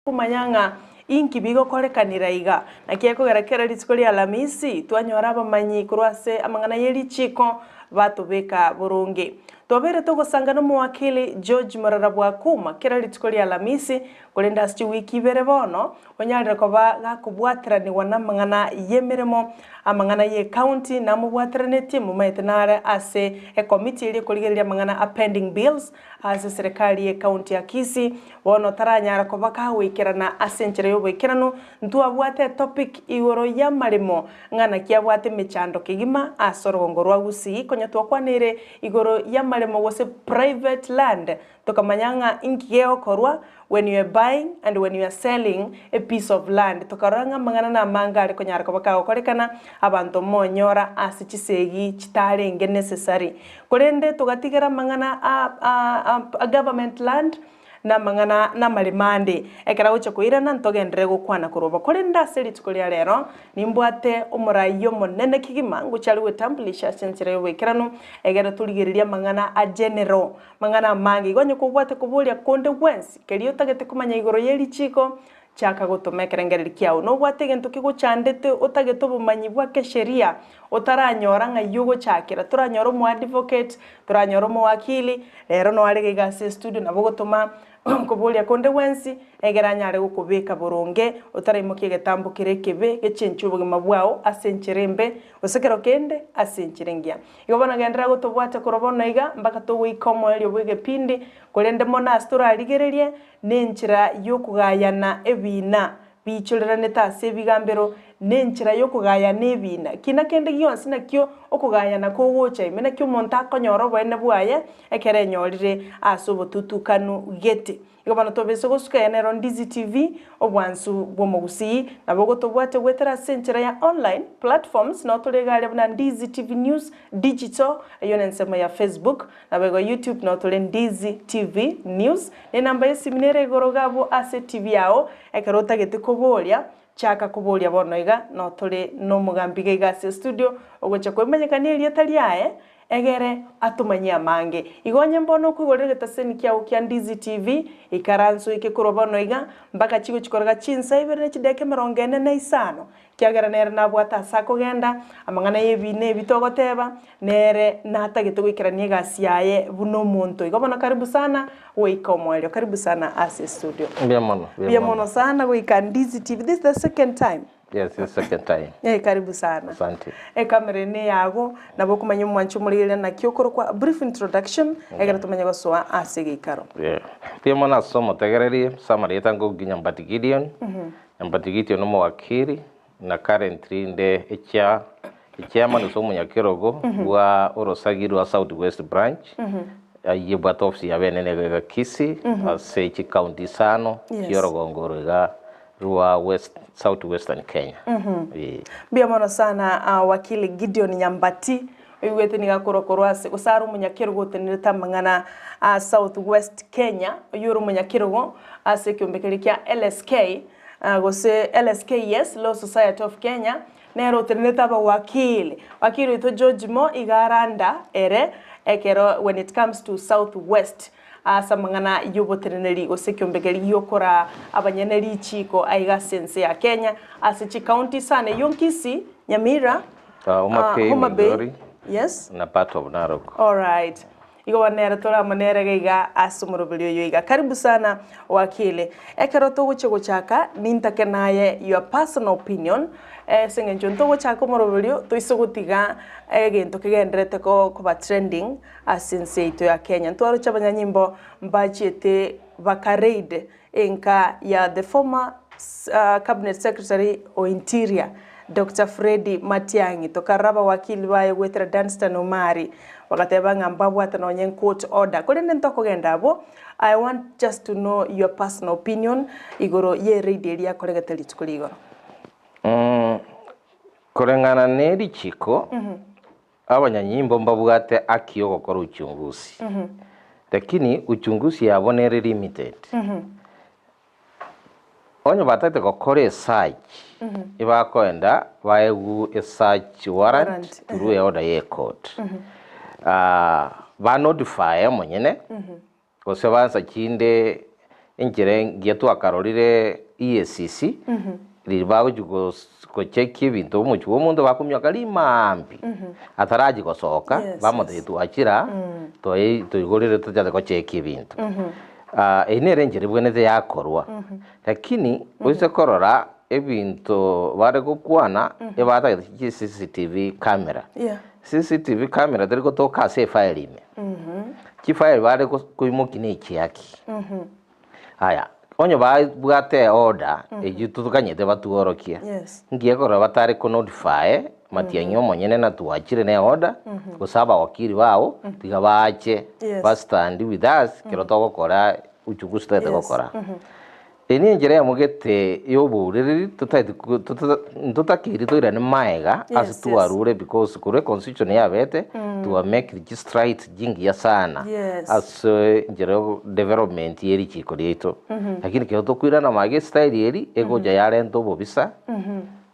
Komanya ng'a inki bigokorekanera iga. Naki ekogera kera rituko ria Alamisi twanyora abamanyi korwa ase amang'ana ye richiiko batobeka boronge. Twabeire togosanga nomowakili George Morara Bwakuma kera rituko ria Alamisi, korende ase chiwiki ibere bono onyarire koba gakobwateranigwa namang'ana y'emeremo, amang'ana y'ecounty namobwateranetie momaete nare ase ekomiti eria ekorigereria amang'ana a pending bills Ase serikali y'ecounty ya Kisii, bono taranyara koba kagoikerana ase enchera y'oboikeranu, ntwabwate etopic igoro y'amaremo ng'a naki abwate emechando kegima ase orogongo rwa Gusii konya twakwaneire igoro y'amaremo gose private land tokamanya ng'a inki gegokorwa when you are buying and when you are selling a piece of land tokarora ng'a amang'ana namange are konyara koba kagokorekana abanto monyora ase chisegi chitarenge necessary Korende togatigera amang'ana a government land, na amang'ana na amaremo ande. Ekero agochia koirana ntogenderere gokwana korwa obo. Korende ase rituko ria rero nimbwate omoraia omonene kegima ngochia are gwetambulisha ase enchera y'oboikeranu, egere torigererie amang'ana a general, amang'ana amange. Igo onye kobwate koboria konde gwensi, keria otagete komanya igoro ye richiko, Chaka gotoma ekerengererio kiao. Nobwate egento kegochandete otagete obomanyi bwa kesheria otaranyora ng'ai ogochakera, toranyore omoadvocate, toranyore omowakili, rero noare iga iga ase estudio nabo ogotoma koboria konde gwensi egere anyare gokobeka boronge otaraimokia egetambo kere ekebe gechenchie obogima bwao ase enchera embe gose kero kende ase enchera engiya. Igo bono genderera gotobwatia korwa bono iga mpaka togoika omoerio bw'egepindi korende mono ase torarigererie Nenchera y'okogayana ebiina biichoreranete ase ebigambero, nenchera y'okogayana ebiina. Kina kende gionsi nakio okogayana kogocha ime, naki omonto akonyora oboene bwaye ekero enyorire ase obotutukanu gete. Igo bono tobese gosuka eye nero Ndizi TV, obwansu bw'omogusii, nabo ogotobwatia goetera ase enchera ya online platforms, nao tore iga aria buna Ndizi TV News Digital, eyio nensemo ya Facebook, Naboigo YouTube nao tore Ndizi TV News, na enamba y'esimi nere igoro iga abwo ase etibi yao, ekero otagete koboria, chaka koboria bono iga, nao tore nomogambi iga iga ase estudio, ogocha koimanyekania erieta riaye, egere atomanyie amange. Igo onye mbono okoigorera egetaseni kiago kia Ndizi TV, ikaranso eke korwa bono iga, mpaka chigochi korega chinsa ibere ne chidakika emerongo ene na isano, Ekiagera nere nabwate ase akogenda, amang'ana y'ebiina ebi togoteba, nere natagete goikerania egasi yaye buna omonto. Igo bono karibu sana goika omoerio, karibu sana ase estudio. Mbuya mono, Mbuya mono sana goika Ndizi TV. This is the second time. Yes, this second time. Eh, karibu sana. Asante. Ekamera ene yago, nabo okomanya omwanchi omorigereria naki okorokwa, brief introduction, ekero tomanye gosoa ase egeikaro. Yeah. Mbuya mono ase omotegereri, ase amarieta ngoki Nyambati Gideon, Nyambati Gideon omowakili, na currently inde echair echairman gose omonyakerogo bwa orosagi rwa South West Branch, ayio ebwate ofisi yabo enene iga iga Kisii, ase chicounty isano chia orogongo oro iga rwa West South Western Kenya. Eeh. Mbuya mono sana Wakili Gideon Nyambati, oigwete nigo akorwa korwa ase gose are omonyakerogo otenerete amang'ana a South West Kenya, oyio ore omonyakerogo ase ekeombe keria kia LSK gose LSKS, Law Society of Kenya, nere otenerete abawakili. Wakili oito George Mo iga aranda ere ekero when it comes to South West ase amang'ana y'oboteneneri gose ekeombe keria giokoraa abanyene richiiko aiga ase ense ya Kenya ase chicounty sana eyio Kisii, Nyamira, Homa Bay, Homa Bay, Migori, yes. na part of Narok. Alright. Igo bono nere tore amo nere iga iga ase omoroberi oyo iga. Karibu sana wakili. Ekero togochia gochaka nintake naye your personal opinion ase eng'encho ntogochaka omoroberi oyo toise gotiga egento kegendererete koba trending ase ense yaito ya Kenya. Ntwaroche abanyanyimbo mbachiete baka raid enka ya the former cabinet secretary o interior Doctor Freddy Matiang'i tokarora abawakili baye goetera Dunstan Omari bagateba ng'a mbabwate nonye court order korende ntokogenda abwo I want just to know your personal opinion igoro ye raid eria yakoregete rituko ria igoro. Koreng'ana ne richiko, abanyanyimbo mbabwate haki yogokora uchunguzi, lakini uchunguzi yabo nere limited. Onye batagete gokora esearch, ebakoenda baegwe esearch warrant Warrant, through eorder ye ecourt. Ba notify omonyene, gose bansa chinde. Enchera engiya twakarorire EACC, riria bagochia gochekia ebinto omochie bwa omonto bakomioka rimambia, atarachia gosoka, bamotebia twachire aa, toigorere tochake gochekia ebinto. Eyio nere enchera ebwenerete yakorwa, lakini oise korora ebinto bare gokwana, ebatagete chi CCTV camera. CCTV camera teri gotoka ase efile ime. Chifile bare koimokia na echiaki. Aya, onye babwate eorder eyio totokanyete batuorokie, nki ekorora batare ko notify matiang'i omonyene na twachire na eorder, gose abawakili bao tiga bache ba stand with us ekero togokora uchunguzi totagete gokora. Eye nenchera eyemo gete y'obourereri totaeti ko tota ntotakeiri toirane maega ase twarure because korwa econstitution yabete twamekire chistrides chingiya sana ase enchera yo development ye richiko riaito. Lakini ekero tokoirana maega estyle eria egocha yarenta obobisa,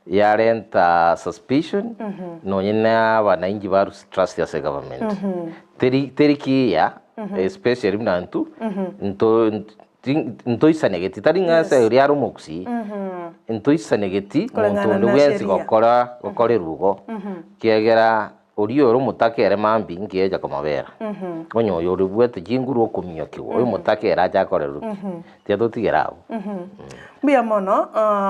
yarenta suspicion nonye na abanainchi ba lose trust ase egovernment. Teri teri kiya especially buna intwe nto Ntoisanegeti, tari ng'a ase oria are omogusii, ntoisanegeti monto Koreng'ana onde na bwensi sheria. gokora gokora erugo, ekiagera oria ore omotaka ere mambia nkecha komobera. Onye oyo ore bwate chinguru okominyokiwa, oyo omotaka ere ache akorerwe ki? Tiga totigere abwo. Mbuya mono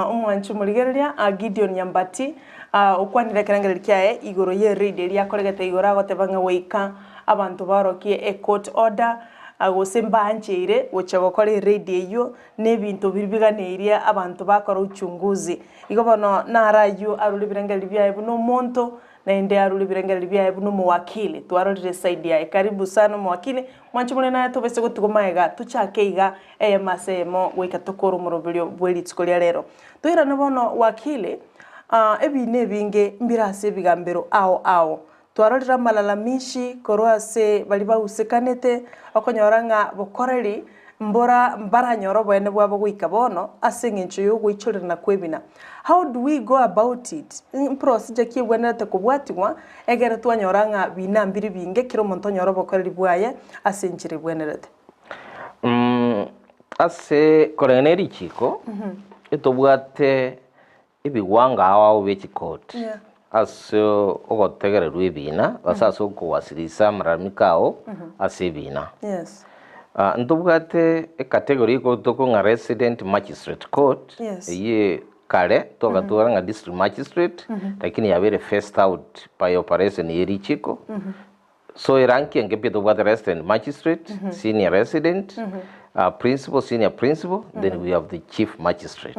omwanchi omorigereria Gideon Nyambati okwanire ekerengererio kiaye igoro ye raid eria akoregete igoro agoteba ng'a goika abanto baorokie e court order Gose mbancheire gochia gokora ereidi eyio, na ebinto biria biganeirie abanto bakora uchunguzi. Igo bono naro ayio arure ebirengererio biaye buna omonto, naende arure ebirengererio biaye buna omowakili. Twarorire eside yaye. Karibu sana omowakili, mwanche more naye tobese gotigwa magega tochake iga eyemo ase eyemo goika tokore omoroberio bwe rituko ria rero. Toirane bono wakili, ebina ebinge mbire ase ebigambero ao ao. Twarorire amalalamishi korwa ase baria bahusekanete, okonyora ng'a bokoreri mbora mbaranyore oboene bwabo goika bono ase engencho y'ogoichorerana kw'ebina. How do we go about it? Mprocedure ki egwenerete kobwatigwa egere twanyora ng'a bina mbiri binge kera omonto onyore obokoreri bwaye ase enchera ebwenerete? Ase koreng'ana ne richiko, etobwate Ebigwango ao ao bie chikoti ase ogotegererwa ebina, gose ase okowasilisha amalalamiko ao ase ebina. Ntobwate ecategory egotokwa ng'a resident magistrate court, eyio kare twagatwara ng'a district magistrate, lakini yabeire phased out by operation ye richiko. So eranki enke pi tobwate resident magistrate, senior resident, principal, senior principal, then we have the chief magistrate.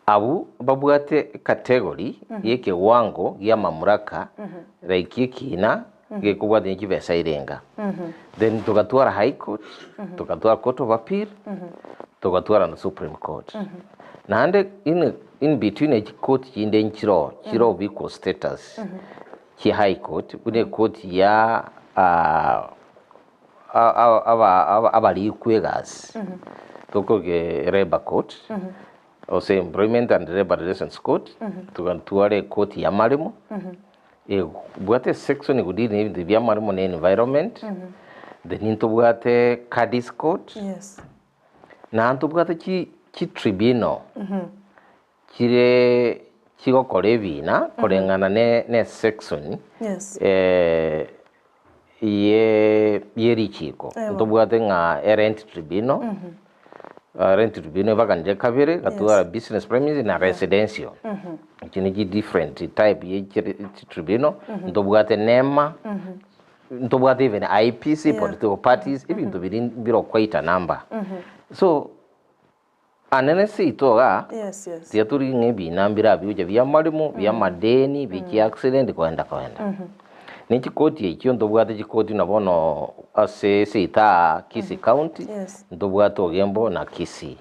Abwo babwate ecategory ya ekewango gia amamuraka like ekina gekobwatania chibesa irenga. Then togatwara high court, togatwara court of appeal, togatwara na supreme court. Naende in in between echi court chinde nchiroo, chiroo of equal status. Chi High Court, buna ekoti ya abarikwa egasi, tokoge Labour Court, gose Employment and Labour Relations Court, totware ekoti ya amaremo, ebwate esection egodeal na ebinto bia amaremo na environment, then ntobwate Kadhis Court, naende ntobwate chi tribunal. Chire chigokora ebina koreng'ana ne nesection ye yerichiko. Ntobwate ng'a erent tribunal, rent tribunal ebaganire kabere, gatwara business premises na residential. Echi ne chi different type ye chitribunal, ntobwate nema, ntobwate even IEBC, political parties, ebinto biria mbire quite a number. So. Anene seito igaa, tiga torigie ng'a ebina mbire bigocha bi'amaremo, bi'amadeni, bie chiaccident koenda koenda. Ne chikoti echio ntobwate chikoti buna bono ase seito aa Kisii County, ntobwate Ogembo na Kisii.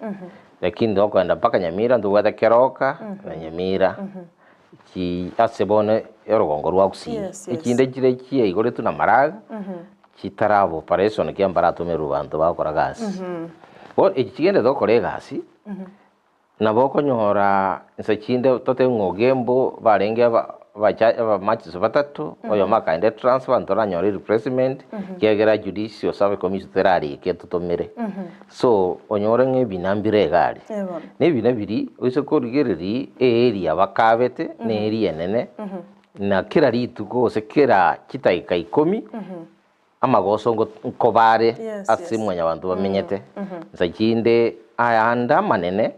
Lakini tokoenda mpaka Nyamira ntobwate Keroka na Nyamira, chi ase bono orogongo rwa Gusii. Echinde chire chiaigoretwe na Maraga. Chitaraba operation ekiagera mbaratomerwe banto bagokora gasi. Bono echi chigenderete gokora egasi, nabo okonyora inse chinde totebe ng'a Ogembo barenge aba. Abamachiso batato, oyomo akaenda etransfer ntoranyore replacement, ekiagera Judicial Service Commission terarike etotomere. So, onyore ng'a ebina mbire iga aria. Eh bono. Na ebina biria, oise korigereria earea bakabete, na area enene, na kera rituko gose kera chidakika ikomi, amagoso ngo nkoba are Yes, ase yes. mwanyabanto bamenyete. Nsa chinde ayande amanene,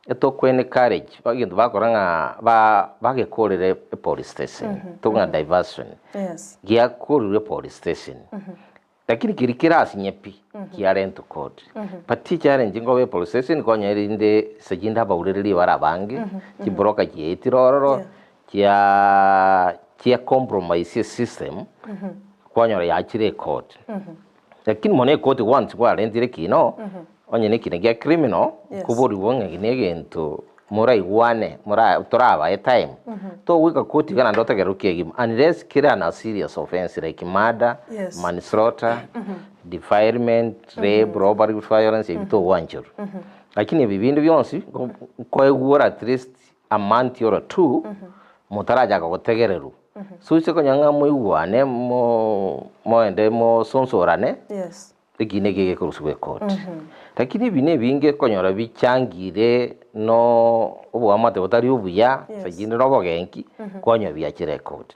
etokoene courage, egento bakora ng'a ba bagekorire epolice station, tokong'a diversion, Yes. giakorirwe epolice station, lakini keria kerasinye pi, kiarentwe court. But challenge nkoba epolice station konya erinde nsa chinde abaurereri bare abange, chibroker chiaetire ororo, Chia chia compromise esystem kwanyora yachire ecourt lakini mono ecourt once kwarentire ekina onye na ekina gia criminal Yes. nkoborigwa ng'a eki na egento moraigwane mora torabae time togoika court iga naende otegererwe kegima unless kere an a serious offence like murder, Yes. manslaughter, defilement, rape, robbery with violence ebi togwancherwa. Lakini ebi binde bionsi nko nkoegwa ore at least a month or two, motarachaka gotegererwa. So ase konya ng'a moigwane mo moende mosonsorane, Yes. ekina eke gekorusigwa ekoti. Lakini ebi na ebinge okonyora bichangire no oboamate botari obuya, Yes. ase na obogenki, kwanyora biachire ekoti.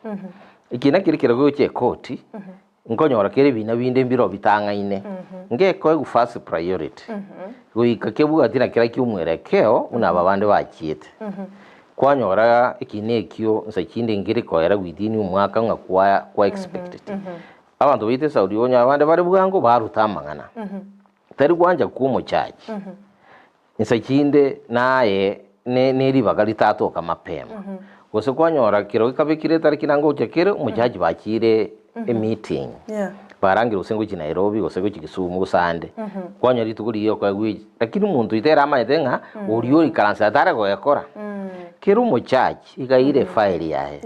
Ekina keria kere gocha ekoti, Nkonyora kera ebina binde mbiro bitang'aine, ngekoegwa first priority, goika kebwati na kera ki'omwerekeo buna aba bande bachiete. Kwanyora ekina ekio nsa chinde nkere koera within omwaka ng'a kwa kwa expected. Abanto baito esauri okonyora abande bare bwango baruta amang'ana, tari gwancha kwa omochachi. Inse chinde naye ne ribaga ritatoka mapema, gose kwanyora kero gekabekire etariki na ngocha kere omochachi bachiire emeeting, barangire gose ngochia Nairobi gose gochia Kisumu gose ande, kwanyora rituko riria okoegwa echi, lakini omonto oito ere amanyete ng'a oria oikaranse atare goekora. Kera omochachi iga aire efile yaye,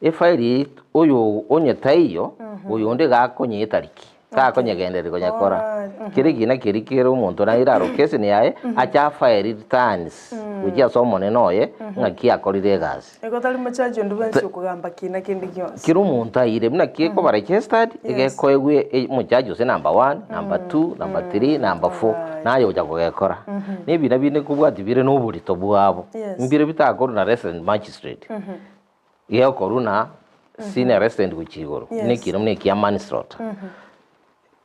efile eye oyo onye taiyo, oyonde iga akonye etariki. Takonyegendereria konyekora. Kera ekina keria kere omonto naire aroke eseni yaye, ache afae returns gochia ase omonene oye ng'aki akorire egasi. Igo tari mochachi onde bwensi okogamba kina kende gionsi. Kera omonto aire buna kekoba registered, egekoegwa omochachi gose number one, number two, number three, number four, naye ogocha kogekora. Na ebina binde nkobwatia bire na oborito bwabo, mbire bitakorwa na resident magistrate. Gekorwa na senior resident gochia igoro, Yes. buna ekina buna ekia manslaughter.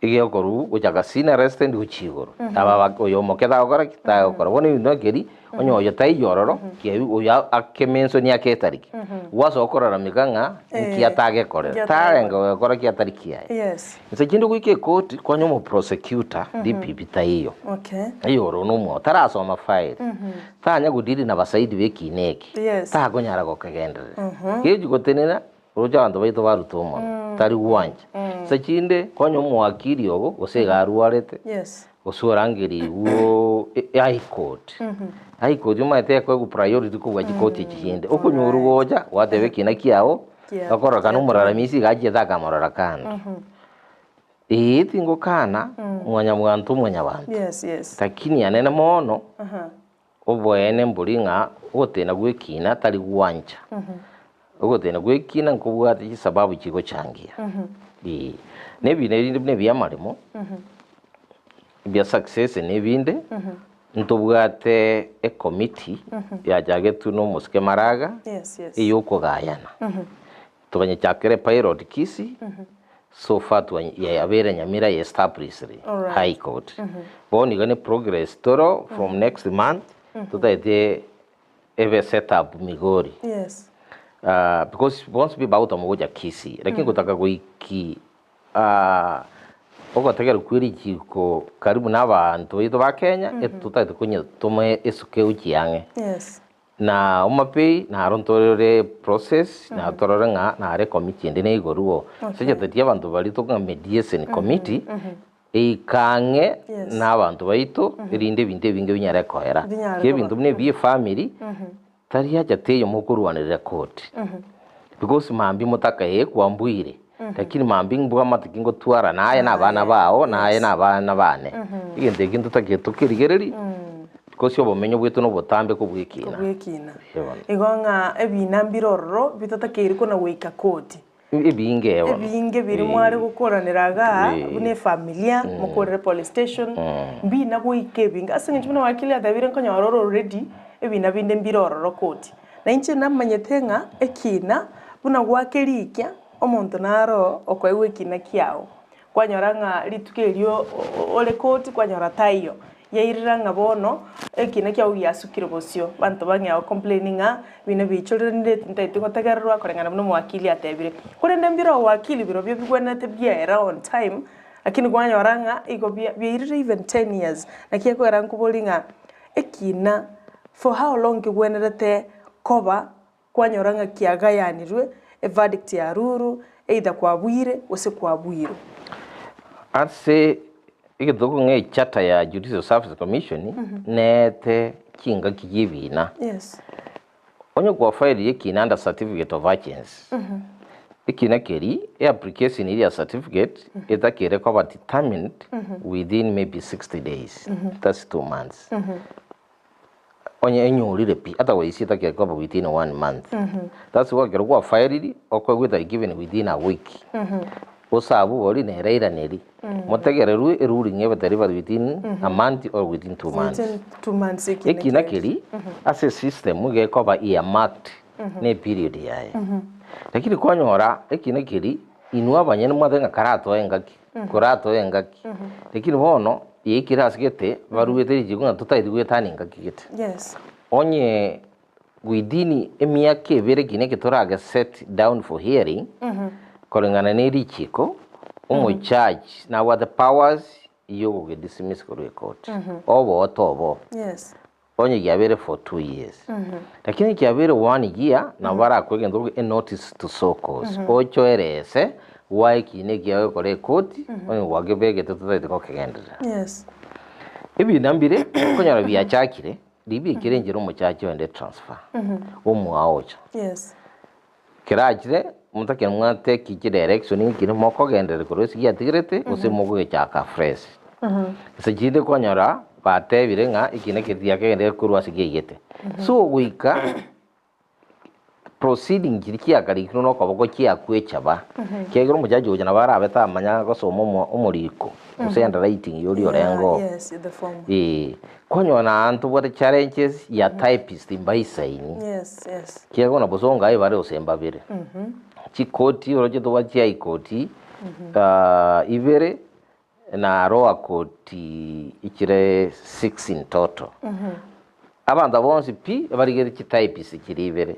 Egekorwa gochaka senior resident gochia igoro. Aba ba oyo omoke tagokora ki? Tagokora. Bono ebinto ekeri, onye oyo taiyo ororo, kiabi oyo akemensoni aketariki, gwasoa kororameka ng'a nki Eh, atagekorera. nki Tarenge atagekorera. gokora ki atari kiaye. Yes. Inse kinde goika ekoti, konya omoprosecutor, DPP taiyo. Okay. Eyoro nomwao, tarasoma file. Tanya godiri na basaidi b'ekiina eke, Yes. takonyara gokegenderera. Gechi gotenena, roche abanto baito barute omonwa, tari gwancha. Ase chinde, konya omowakiri obo, gose iga arwarete, Yes. gose orangerigwe High Court. High Court omanyete ekoegwa priority kobua chikoti echi chinde. Okonyorwa gocha, gwateba ekiina kiago, Kia- okororekana kiatua. omoraramiisi iga achiete akamorora kando. Ee, tingokana, mwanyabwanto mwanyabanto. Yes, yes. Lakini anene mono, Aha. Oboene mbori ng'a ogotena gw'ekina tari gwancha. Ogotena gw'ekina nkobwate chisababu chigochangia. Ee. Na ebina erinde buna ebi'amaremo, ebia success na ebinde, ntobwate ecommittee yachagetwe na omosike Maraga, Yes, yes. ey'okogayana. Tokanyechakera epilot Kisii, so far yabeire Nyamira ya established Alright. High Court. Bono iga ne progress toro from next month totaete ebe set up Migori. Yes. Ah, because bonsi pi bagotama gocha Kisii, lakini gotaka goiki ogotegerwa kwe richiko karibu na abanto baito ba Kenya, totagete konyetoma esuke gochia ang'e. Yes. Na Homa-Bay naro ntorore process na torore ng'a nare committee ende neigoruo. Ase cheteti abanto baria tokong'a mediation committee, eika ang'e Yes. na abanto baito erinde ebinto ebinge binyare koera. Binyare Ekiagera ebinto koba. buna ebi efamiri, tari haja teiyo mokorwanerera koti. Because mambia motakaye kwambuire, lakini mambia mbwamate ki ngotwara naye na abana bao, naye na abana bane. Egento ekio ntotagete tokerigererie. Gose obomenyo bwaito nobotambe kobw'ekina. Kobw'ekina. Ee bono. Igo ng'a ebina mbire ororo bitatakeire kona goika koti. Ebinge ee bono. Ebinge biria mware gokoranera igaa buna efamilia, mokorere police station, mbina goika ebinge. Ase eng'encho buna wakili atebire nkonyora ore already ebina binde mbire ororo koti. Na inche namanyete ng'a ekina buna gwakerikia, omonto naro okoegwa ekina kiago. Kwanyora ng'a rituko erio ore koti kwanyora taiyo, yairera ng'a bono ekina kiago giasukire bosio. Abanto bang'ea go complain ng'a buna biichoreranire tintagete gotegererwa koreng'ana buna omowakili atebire. Korende mbire owakili birobio bigwenerete biaere on time, lakini kwanyora ng'a igo bia biairire even ten years. Naki ekogera nkoborie ng'a ekina for how long kegwenerete koba Kwanyora ng'a kiagayanirwe, everdict ya ruru, either kwabuire gose kwabuirwe. Ase egetogo ng'a echarter ya Judicial Service Commission neete chingaki chi'ebiina. Yes. Onye kwafairirie ekiina under certificate of urgency, ekiina keria, eapplication eria ya certificate etakere koba determined within maybe 60 days, that's 2 months. Onye enyorire pi, ata goisia etakere koba within one month. That's why ekero gwafairiri, okoegwa etari given within a week. Osabu bori nere airaneri. Motegererwe eruling ebe tari bari within a month or within 2 months. Within 2 months ekina Ekina kiaye. keri, ase esystem gekoba earmarked na eperiod yaye. Lakini kwanyora ekina keri, inwe abanyene mwateba ng'a karatoe engaki, koratoe engaki. Lakini bono, yaikire ase gete, baruete richiko ng'a totaeti goetania engaki gete. Yes. Onye within emiaka ebere ekina eke torage set down for hearing, koreng'ana na erichiko, omojudge nabwate powers yogogedismiss korwa ekoti. Obo otobo. Yes. Onye giabeire for 2 years. Lakini kiabeire one year, nabo barakwe egento korwa enotice to show cause. Ochoerese, gwae ekina ekiago gekore ekoti, onye gwakebegete totaete gokegenderera. Yes. Ebina mbire, okonyora biachakire, ribi ekere enchera omochache oende transfer, omwao ocha. Yes. Kerachire, motakere mwateki chidirection ng'ikire mokogenderera korwa ase giatigerete, gose mogogechaka afresh. Ase chinde kwanyora, batebire ng'a eki na eki tiakegenderere korwa ase kiaigete. So goika proceeding chiria chiakarikirwe na okoboko chiakwechaba, ekiagera omochache ocha nabo arabe tamanya gosoma omo omoriko, gose handwriting ya oria orenge oo. Yes, the form. Eeh, kwanyora naende tobwate challenges ya typist mbaisaini. Yes, yes. Ekiagera bono bosongo aye bare gose mbabere. Chikoti oroche tobwate chia high court, ibere, na lower court ichire six in total. Abanto aba bonsi pi, barigete chitypist chiria ibere.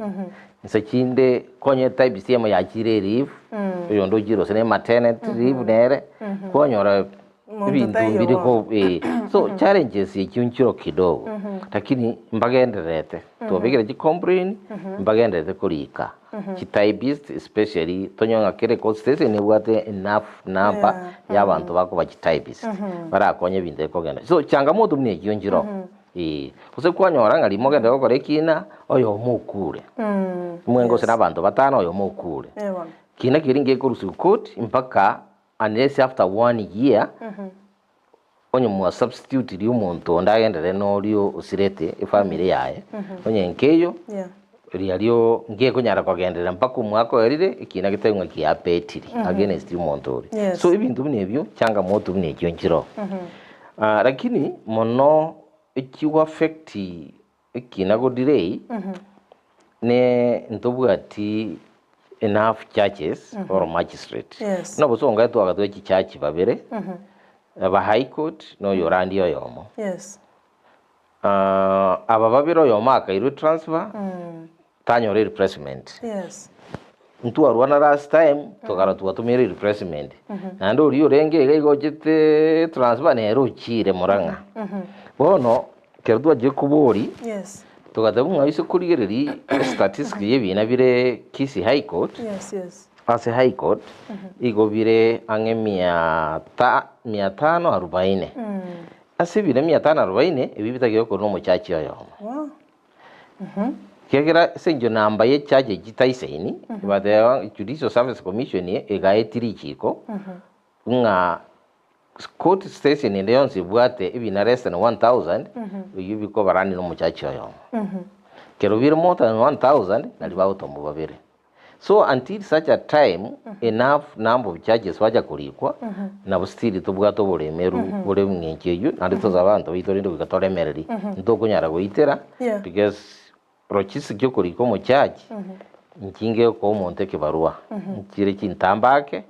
Inse chinde konya etypist eyemo yachire eleave, oyonde ochire gose ne maternity leave nere, kwanyora Monto ebinto taiyo mbiri bono. ko eh. So challenges echio nchiro kidogo, lakini mbagendererete, twabekire chicomplain, mbagendererete korika. Chitypist especially tonyore ng'a kera ecourt station nebwate enough number ya abanto bakoba chitypist, barakonye ebinto bikogenda. So changamoto buna echio nchiro, eh. Gose kwanyora ng'a rimo ogende gokora ekina, oyomo okure, mwenge gose na abanto batano oyomo okure. Eh bono. Kina keria ngekorusiwa court mpaka unless after one year, onye mwa substitute ria omonto onde agenderere na oria osirete efamiri yaye, onye nkeiyo, Yeah. riario ngekonyara kogenderera mpaka omwaka oerire, ekina getabe ng'a kiapetiri against omonto oria. Yes. So ebinto buna ebio, changamoto buna echio nchiroo. Lakini mono echigo affect ekina go delay, ne ntobwati enough judges or magistrate. Yes. Buna bosongo iga twagatware chijaji babere, aba high court na oyo orandi oyomo. Yes. Aba babere oyomo akairwe transfer, tanyora replacement. Yes. Ntwarwana last time, tokara twatomire replacement. Naende oria orenge iga iga ochete transfer nere ochire Murang'a. Bono, ekero twachire kobori, Yes. togateba ng'a ase korigereria estatistics ya ebina bire Kisii High Court, Yes, yes. ase High Court, igo bire ang'e mia ta mia tano arubaine. Ase ebina mia tano arubaine, ebi bitagete korwa na omochachi oyomo. Wow. Ekiagera ase eng'encho namba ye church echi taisaini, bateba Judicial Service Commission egaetie richiko, ng'a. Court station ende yonsi ebwate ebina less than 1000, eyio bikobarani na omochachi oyomo. Kero bire more than 1000, nari bagotomwa babere. So until such a time enough number of judges bacha korikwa, nabo still tobwate oboremeru bore eng'encho eyio, naende tosabe abanto baito rende goika toremereri, ntokonyara goitera because logistic ya okorika omojaji, nchinge gokoa omonto ekebarua, nchire chintambe ake,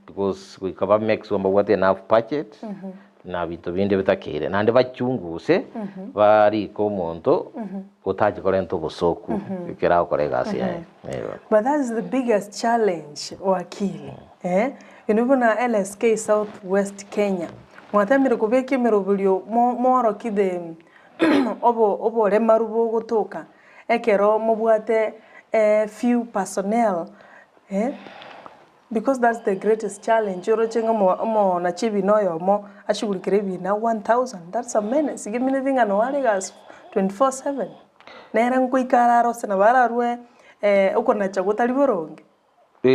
because goika ba make sure mbabwate enough budget, na binto binde bitakeire. Naende bachunguse, barike omonto otachi korenta obosoku ekero agokora egasi yaye. Eeh. But that is the biggest challenge wakili eh, inwe buna LSK South West Kenya, mwatemire kobeka emeroberio mo moorokie the obo oboremaru bogotoka ekero mobwate few personnel eh. Because that's the greatest challenge oroche ng'a omo omonachi ebina oyomo ashughulikere ebina 1000 that's a menace iga emineti ng'a noo are egasi 24/7 nere nkoika arare ase nabo ararwe okonacha gotari boronge.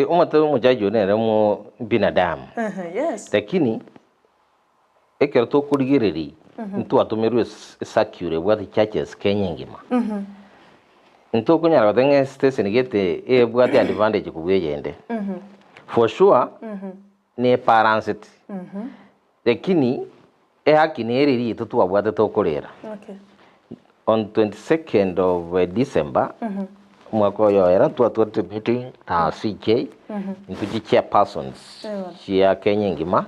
Omote omochachi oyo nere omo binadamu, Ehe, yes. lakini ekero tokorigereria ntwatomerwe ecircular ebwate churches Kenya engima. Ntokonyara goteba ng'a estation gete ebwate advantage kobua eyende. For sure, nebalanced, lakini ehaki nere eria yaito twabwate tokorera. On 22nd of December, omwaka oyo oera, ntwatwarete meeting na CJ, intwe chi chairpersons chia Kenya engima,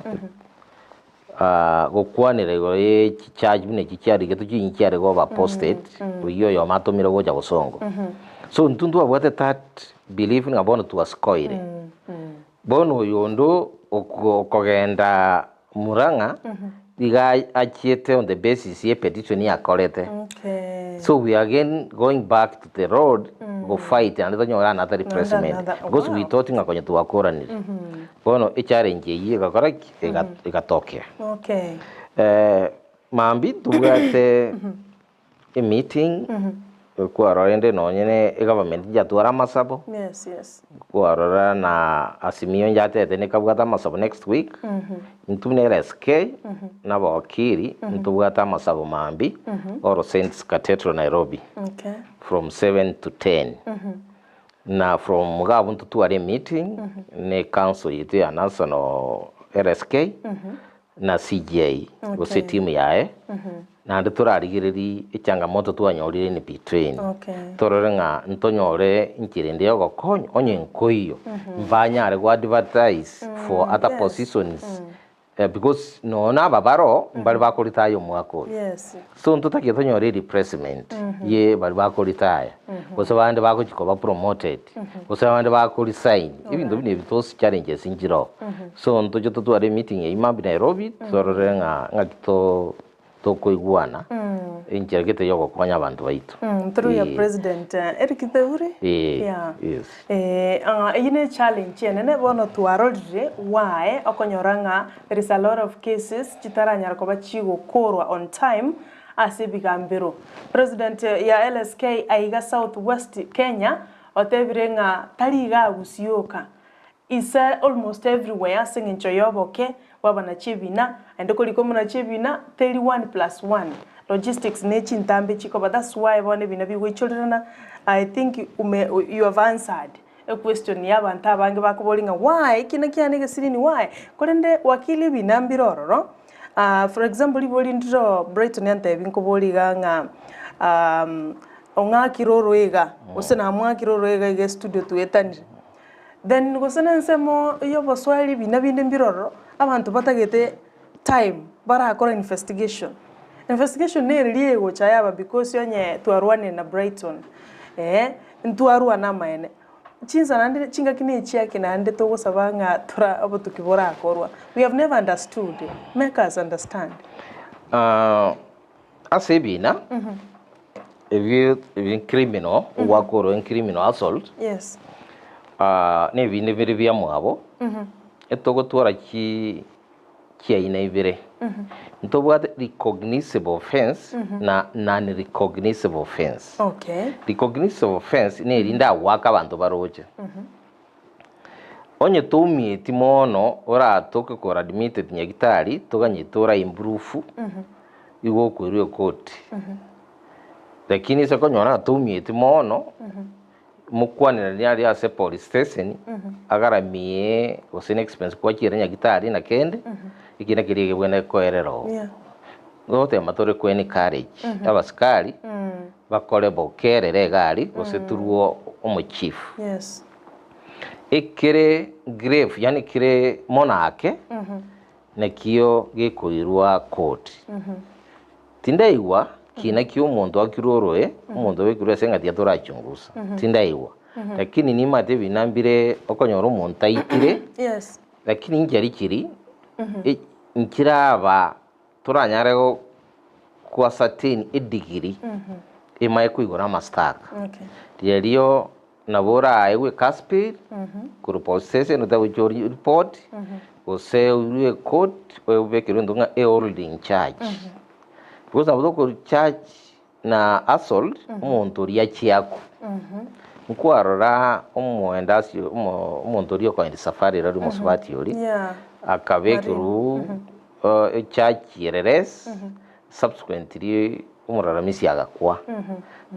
gokwanera igoro ye chichurch buna echi chiarigetwe chinyi chiare goba posted, oyio oyomo atomire gocha gosongo. So intwe ntwabwate that belief ng'a bono twasikoire. Bono oyonde okogenda Murang'a iga achiete on the basis ye petition yakorete. So we are again going back to the road go fight naende tonyore another replacement because we thought ng'a konya twakoranire. Bono echallenge eyio egakora ki? Egatokea. Mambia ntobwate emeeting kwarora rende nonye ne egovernment njatwara amasabo, kwarora na Azimio njatete nekabwate amasabo next week, intwe buna LSK na abawakili ntobwate amasabo mambia All Saints Cathedral Nairobi from 7 to 10. Na from iga abwo ntotware emeeting ne council yaito ya national LSK na CJ gose etimu yaye, naende torarigererie echangamoto twanyorire in between, torore ng'a ntonyore enchera ende ya ogokonya onye nkoiyo, mbanyare go advertise for other positions because nonya na aba baroo mbare bakoretire omwaka oyo. So ntotakia tonyore ereplacement ye baria bakoretire, gose bande bagochia koba promoted, gose abande bako resign, ebinto buna ebi those challenges nchire oo. So ntoche totware emeeting eyio mambia Nairobi, torore ng'a ng'aki to tokoigwana, enchera gete ya ogokonya abanto baito. Through your president Eric Theuri? Eh, yes. Eyio ne challenge enene bono twarorire why okonyora ng'a there is a lot of cases chitaranyara koba chigokorwa on time ase ebigambero. President ya LSK aiga South West Kenya otebire ng'a tari iga agusioka Ise almost everywhere ase eng'encho y'oboke bw'abanachi ebina, naende korikwa omonachi ebina teri one plus one, logistics ne chintambe chikoba that's why bono ebina bigoichorerana, I think ume you have answered equestion ya abanto abange bakoboria ng'a why ekina kiane egesirini why? Korende wakili ebina mbire ororo, for example ribori ndiro Brighton antebi nkoboria iga ng'a ong'akire oroiga gose namwakire oroiga iga estudio twetanire. Then gose nensemo y'oboswahili ebina binde mbire ororo, abanto batagete time barakore investigation. Investigation nere riria egocha yaba because onye twarwanire na Brighton, eh, ntwarwana amaene. Chinsa naende chingaki na echiaki naende togosaba ng'a tora obotuki borakorwa. We have never understood, make us understand. Ase ebina, ebi ebi criminal, ogwakorwa criminal assault, Yes. na ebinde bire biamwabo, etogotwara chi chiaina ibere. Ntobwate recognizable offence na non recognizable offence. Okay. Recognizable offence neri ndagwake abanto baroche. Onye toumieti mono oratoke kora admitted nyagitari toganyete ora improve igo okoirwa ekoti. Lakini ase okonyora ng'a toumieti mono, mokwaneranie aria ase police station, agaramie gose ne expense kwachiire nyagitari na kende, ekina keria ekebwenerete koerera oo. Gotema tore ko encourage abasikari bakore bokerere egari gose through omochief. Ekere grave yaani kere mono ake nakio gekoirwa court. Tindaigwa kina kia omonto akirwe oroe, omonto obekirwe ase eng'ati ya torachungusa, tindaigwa. Lakini nimanyete ebina mbire okonyora omonto aitire, lakini inchari chiri, nchiraba toranyare go ko ascertain edegree emaye koigora amastaka. Riario nabo oraegwe ecasbill korwa police station otagochia orie report gose oirwe ecourt obekerwe egento ng'a eholding charge. Because nabo toko charge na assault omonto oria achie akwe. Nkwarora omoenda ase omo omonto oria okoenda esafari ere oria omosubati oria, akabekerwa echarge ereresi, subsequently omoraramisie agakwa.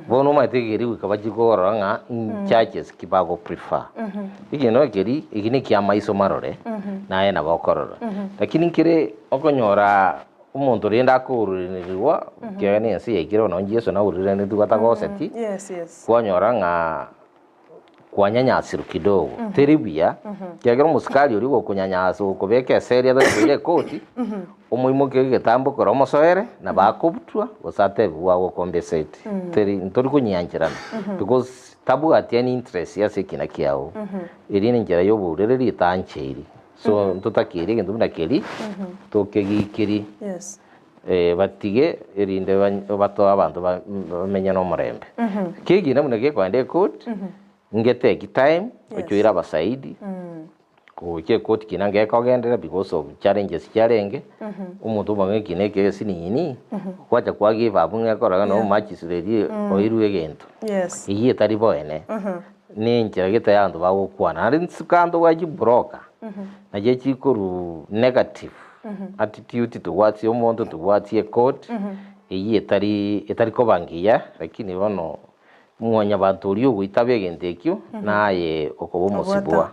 Bono omanyete ekeri goika bachie korora ng'a charges ki bago prefer. Egento ekeri, eki na ekiamaiso marore, naye nabo okorora. Lakini nkere okonyora omonto rende akoruraneriwa, ekiagera na ense yaikire bono nonye Yeso naururanetigwe atagoseti, kwanyora ng'a kwanyanyasirwe kidogo, teri buya, ekiagera omosikari oria ogokonyanyasa ogokobeka eseri atari koira ekoti, omoimokerie egetambo ekero omosoere, nabo akobutwa gose atebiwe agokompensate, teri ntori konyiancherana because tabwati any interest ase ekina kiago, eria ne enchera ya obourereri etancheiri. So ntotakeire egento buna keria, tokegiikerie, batige erinde batoe abanto bamenye nomorembe. Kegina buna gekoenda ekoti, ngetake time, ochoire abasaidi, gocha ekoti kina ngekogenderera because of challenges chiarenge, omonto omong'ina ekina eke esinini, gwacha kwa give up ng'a ekoroka nabo omomachisureri oirwe egento. Eyio etari boene. Nenchera gete y'abanto bagokwana, naende nsikando gwa chibroka, nachio chikorwa negative attitude towards omonto, towards ecourt, eyio etari etari koba ngiya, lakini bono mwanyabanto oria ogoitaba egento ekio, naye okoba omosibwa.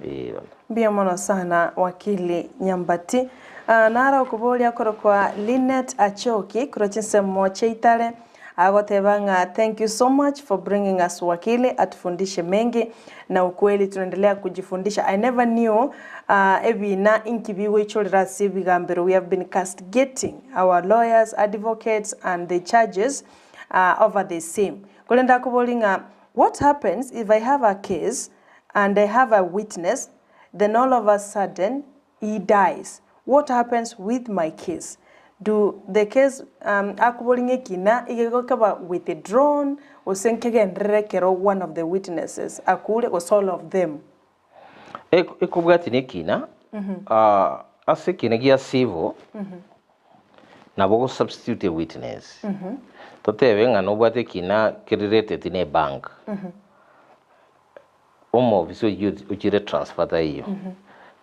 Eeh bono. Mbuya mono sana wakili Nyambati. Naro okoboria korokwa Linet Achoki korwa chinsemo chiaitare Agoteba ng'a thank you so much for bringing us wakili atufundishe mengi na ukweli tunaendelea kujifundisha I never knew ebina inki bigoichorera ase ebigambero we have been castigating our lawyers, advocates and the judges over the same korende akobori ng'a what happens if I have a case and I have a witness then all of a sudden he dies what happens with my case do the case um akobori ng'a ekina iga gekaba withdrawn gose nkegenderere ekero one of the witnesses akure gose all of them. Ekobwatia na ekina, ase ekina gia civil, nabo ogo substitute a witness. Totebe ng'a nobwate ekina kerelated na ebank, Omobisa oyio ochire transfer taiyo,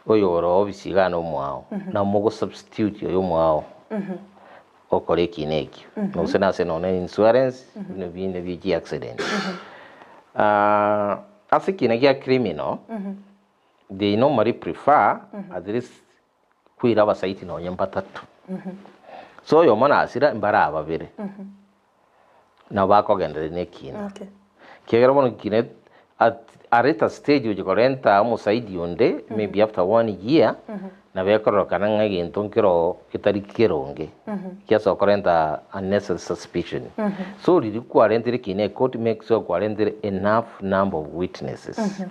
oyo ore ofisi igaa nomwao, nabo mogo substitute oyo omwao okore ekina ekio. Gose nase nonye insurance, buna binde bie chi accident. Ase ekina gia criminal, they normally prefer at least koira abasaiti nonye mbatato. So oyomo nasira mbare ababere. Nabo bakogendereria na ekina. Ekiagera bono ekina at a later stage gochia korenta omosaidi onde maybe after one year, nabo ekororokana ng'a egento nkero getari keronge, giasoa korenta unnecessary suspicion. So riria kwarentire ekina ecourt make sure kwarentire enough number of witnesses.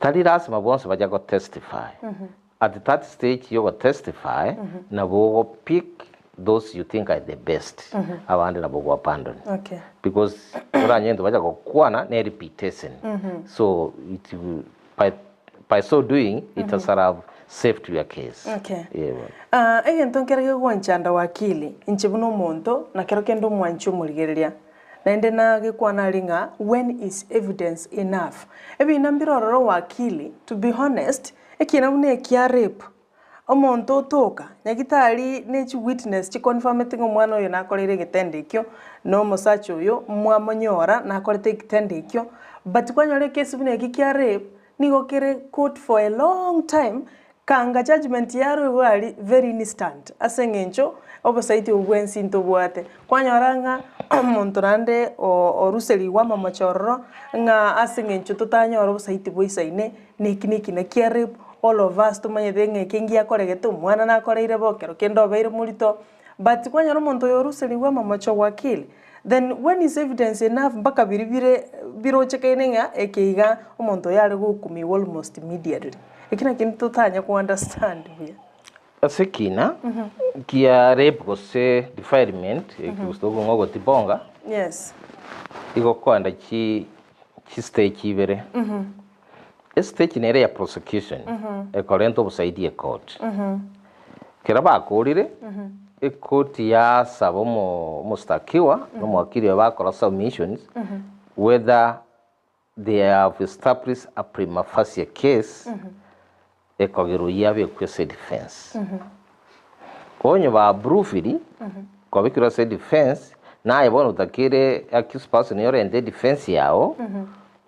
Tari lasima bonsi bacha go testify, At that stage yogo testify nabo ogo pick those you think are the best abande nabo ogo abandon Okay. because oranye into bacha gokwana ne reputation so it will by, by so doing it has have saved your case. Okay. Yeah, bono. Ah, egento nkere gegonchanda wakili, inche buna omonto, na kero kende omwanchi omorigereria. Naende nagekwana aria ng'a when is evidence enough? Ebina mbire ororo wakili, to be honest, ekina buna ekia rape, omonto otoka, nyagitari ne chi witness chi confirmeti ng'a omwana oyo nakoreire egetendo ekio, na omosacha oyo mwamonyora nakorete egetendo ekio, but kwanyora ekesi buna eki kia rape, nigo kere court for a long time, Kanga judgement yaro igo aria very instant ase eng'encho obosaiti obwo bwensi ntobwate. Kwanyora ng'a omonto naende oruserigwe amamocho ororo ng'a ase eng'encho totanyora obosaiti boisaine na eki na eki naki are all of us tomanyete ng'a eke ngiakoregete omwana nakoreire bo ekero kende obeire morito. But kwanyora omonto oyo oruserigwe amamocho wakili then when is evidence enough mpaka biria bire birochekaine ng'a eke iga omonto oyo are gokumiwa almost immediately. Eki nakio ntotanya ko understand buya. Ase ekina kia rape gose defilement gose tokong'a ogotibonga, Yes. igo okoenda chi chistage ibere. Estage nere ya prosecution ekorenta obosaidi ecourt. Kero bakorire, ecourt yasaba omo omostakiwa na omowakili oye bakora submissions whether they have established a prima facie case ekogera oyio abekwe ase defence. Onye ba approve-iri kobekirwe ase defence, naye bono otakeire accused person orente defence yago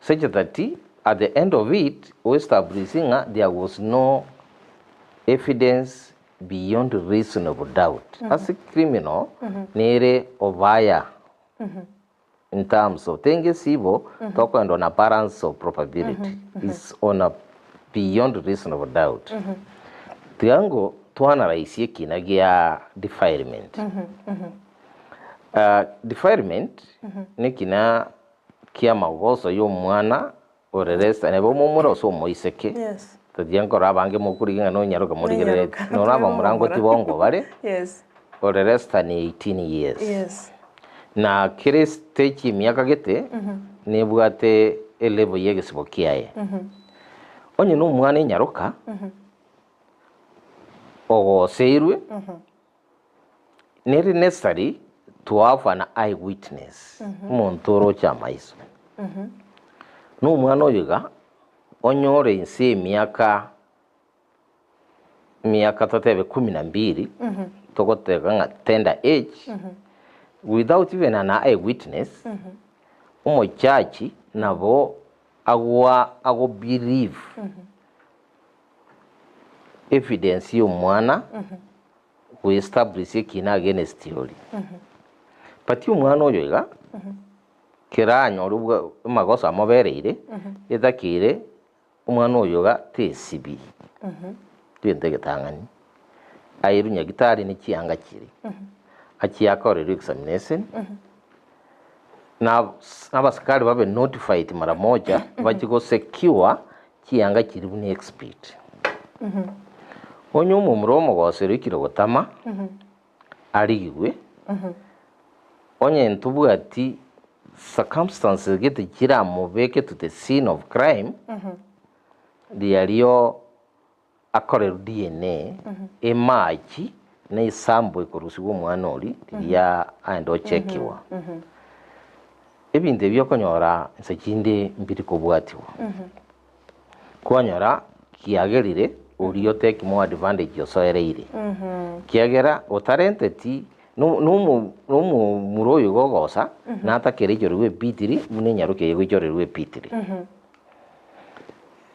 such that at the end of it o establish ng'a there was no evidence beyond reasonable doubt. Ase criminal nere obaya in terms of tenge sibo tokoenda on a balance of probability is on a beyond reasonable doubt. Tiga ngo twanaraisie ekina gia defilement. Defilement nekina kia amagoso ya omwana ore less than nabo omomura gose omoiseke, Yes. totiga nkorora abange mokorigia ng'a nonyaroke morigerereti, Nonyaroka, noro abamura tore ngoti bongo bare, Yes. ore less than 18 years. Yes. Na kera estage emiaka gete, nebwate elevel ya egesibo kiaye. Onye na omwana enyaroka, ogoseirwe, Nere necessary to have an eye witness, omonto oroche amaiso. Na omwana oyo iga, onyore inse emiaka, emiaka totebe kumi na mbili, togoteba ng'a tender age, without even an eye witness, omojaji nabo agoa ago believe evidence ya omwana go establish ekina against oria. But omwana oyo iga, kera anyore obwa amagoso amobereire, etakeire omwana oyo iga tesibi, egento egetang'ani, airwe nyagitari ne chianga chiria, achie akorerwe examination, na abasikari babe notified mara moja, bachie go secure chianga chiria buna exhibit. Onye omomura omogoseri oikire gotama, arigigwe, onye ntobwati circumstances gete chiramobeke to the scene of crime, riario akorerwe DNA, emachi na esample ekorusigwa omwana oria riria aende ochekiwa. Ebinto ebi okonyora inse chinde mbiri kobwatiwa. Kwanyora kiagerire oria otake more advantage osoereire. Kiagera otarenteti nomomura oyo iga ogosa natakere aichorerwe ebitiri buna enyaroke eye egoichorerwa ebitiri.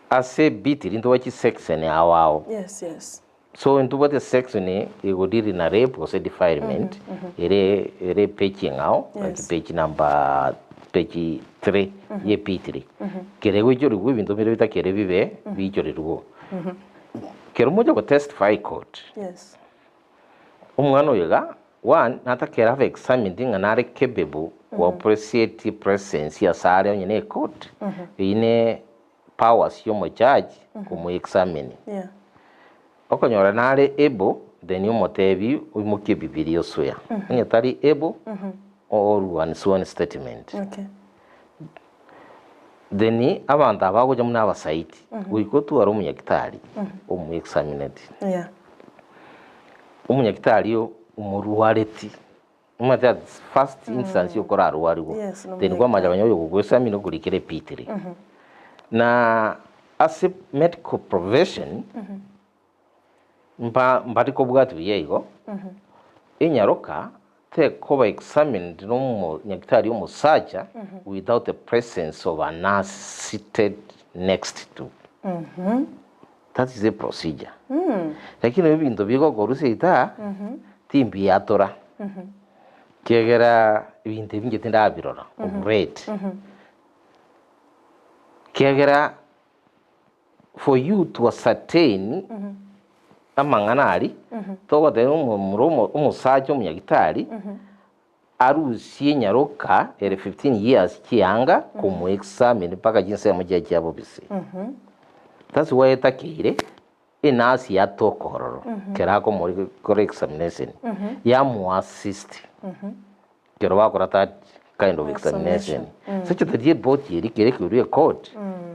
Ase ebitiri ntobwate chisection ao ao. Yes, yes. So ntobwate section egodiri na rape gose defilement ere ere page eng'ao like page number page 3 ye P3. Kere goichorigwa ebinto bire bitakere bibe biichorerigwe. Kero mocha go testify court, Yes. omwana oyo iga, one natakere abe examined ng'a nare capable ko appreciate presence ase are onye ne ecourt, eywo ne powers ya omojaji komo examine. Yeah. Okonyora nare able then omotebi oimokie ebibiria oswear. Onye tari able orua an sworn statement. Okay. Then abanto aba bagocha buna abasaiti goika otware omonyagitari omo examineti. Yeah. Omonyagitari omorwareti. Omanyete at first instance okorarwarigwa, Yes, then nomanyete. kwamanya onye oyogogoesamina okorikera epitiri. Na ase medical profession, mba mbari kobwati buya igo, enyaroka tekoba examined na omonyagitari omosacha without the presence of a nurse seated next to. That is a procedure. Lakini ebinto bigokorwa seita, timbiatora. Kiagera ebinto ebi inche tindabirora of late. Kiagera for you to ascertain amang'ana aria, togoteba omomura omo omosacha omonyagitari, arusie nyaroka ere 15 years chianga komo examine mpaka chinsemo chiaye chia bobisi. That's why etakeire enurse yatoka ororo kero akomokora examination yamoa assist kero bakora that kind of examination. Such that report eria kere ekerwa ecourt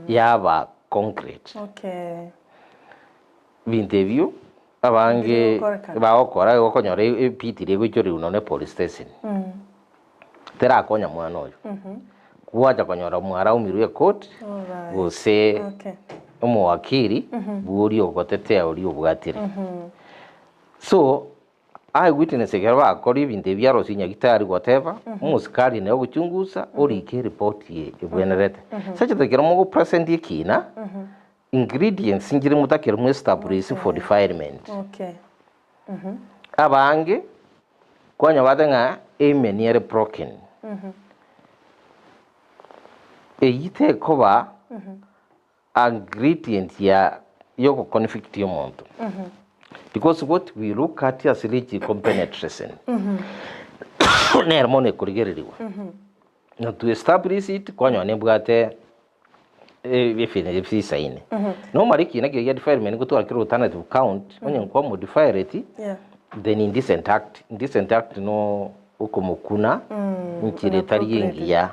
yaba concrete. Okay. Ebinto ebio abange bagokora igo okonyora epitiri egoichorigwa nonye police station, terakonya mwana oyo. Gwacha konyora mwaraumirwe ecourt gose omowakili bworia ogotetea oria obwatire. So eye witness ekero bakora ebinto ebi biarosia nyagitari whatever, omosikari nere ogochungusa orike eripoti eye ebwenerete. Such that ekero mogopresent ekina. Ingredients nchire motakere mu establish for defilement. Okay. Abange kwanyabate ng'a amen ere broken. Eyio tekoba ingredient ya yogoconvict omonto. Because what we look at ase richiko penetration nero mono ekorigereriwa. Na to establish it kwanyora nebwate ebisaine. Nomara ekina keria gia defilement gotwara kere alternative count, onye nkwamodifireti, Yeah. then indecent act, indecent act no okomokuna enchera etari Inappropriate. engiya,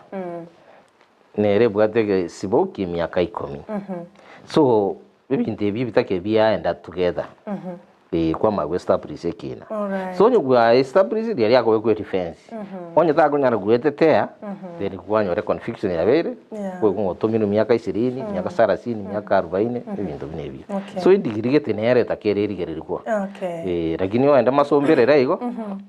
nere ebwate egesibo kia emiaka ikomi. So, ebinto ebi ebitake biaenda together, eh, kwamanya goestablish ekina. Alright. So onye gwaestablish riaria akobekwa edefense, onye takonyara goetetea, then kwanyora econviction yabeire, Yeah. koigwa ng'a otomirwe miaka ishirini, miaka sarasini, miaka arubaini, ebinto buna ebio. Okay. So edegree gete nere etakere erigererigwa. Okay. Eh, lakini oende masomberere igo,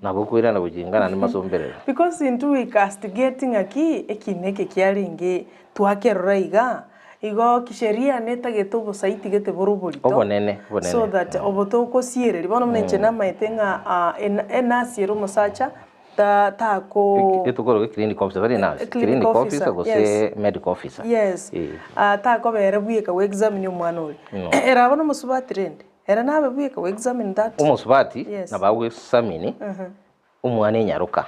nabo okoirana gochingana na masomberere. Because intwe we castigate ng'aki ekina eke kiarenge twakerora iga, Igo kisheria netagete obosaiti gete bore oborito, Obonene, obonene. so that obo togosiereria. Bono buna inche namaete ng'a ah, ena- enurse ere omosacha ta tako Etokoroka clinic officer, tari nurse, Eh, clinic clinic officer, officer gose yes. medical officer. Yes, Eh. ah, takobera bweka go examine omwana oria. No. Ere abwo nomosubati rende, ere nabe bweka go examine that. Omosubati Yes. nabo agoexamine Omwana enyaroka,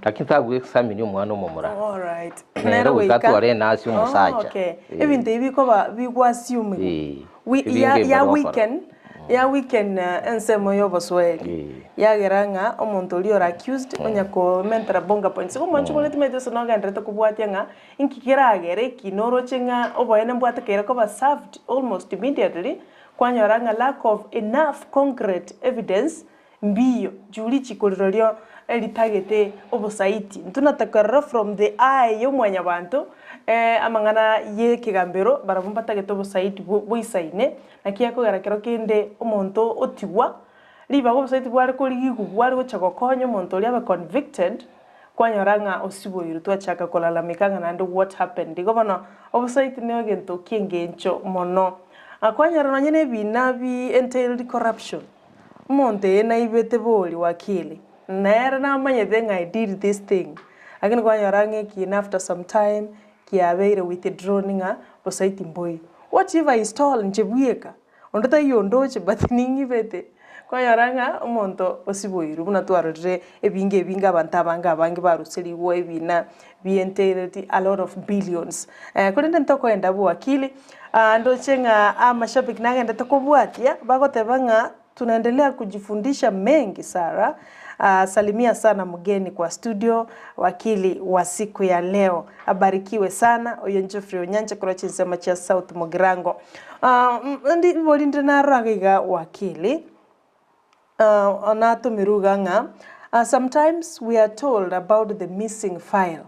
lakini tagwexamini omwana omomura. Alright. Nere goika atware enasi omosacha. Oh, okay. Eh. Ebinto ebi bikoba bigwasiumiwa. Eh. Wi- Ebinge ya, ya mbare gokora. weaken, ya weaken eh, ensemo ya obosweri. Eh. Yagera ng'a omonto oria ore accused onya komentera bonga points. Igo omwanchi bore timanyeti ase nogenderete kobwatia ng'a inki keragere eki noroche ng'a oboene mbwatekeire koba served almost immediately, kwanyora ng'a lack of enough concrete evidence Mbiyo, juu richiko rirorio ritagete obosaiti. Intwe natokerora from the eye ya omwanyabanto, amang'ana y'ekegambero, barabwo mbatagete obosaiti boisaine, naki ekogera kero kende omonto otigwa, ribaga obosaiti bware korigigwa bware gocha gokonya omonto oria abe convicted, kwanyora ng'a osiboirwe twachaka kolalamika ng'a naende what happened. Igo bono obosaiti ne egento ki'engencho mono. Kwanyora nonye na ebina bi entailed corruption. Omonto eye naibete bori wakili, nere namanyete ng'a I did this thing, lakini kwanyora ng'a ekina after some time kiabeire withdrawn ng'a bosaiti mboiyo. What if I stole inche bweka, onde taiyo ondoche but ning'ibete, kwanyora ng'a omonto osiboirwe buna twarorire ebinge ebinge abanto abange abange baruserigwe ebina bientereti a lot of billions. Korende ntokoenda bwakili, ndoche ng'a amashabiki nagendete kobwatia, bagoteba ng'a tunaendelea kujifundisha mengi Sarah. Salimia sana mgeni kwa studio, wakili wa siku ya leo abarikiwe sana. Oyo Geoffrey Onyancha korwa chinsemo chia South Mugirango. Ndi bori ndire narora iga iga wakili. Natomirwe iga ng'a Sometimes we are told about the missing file.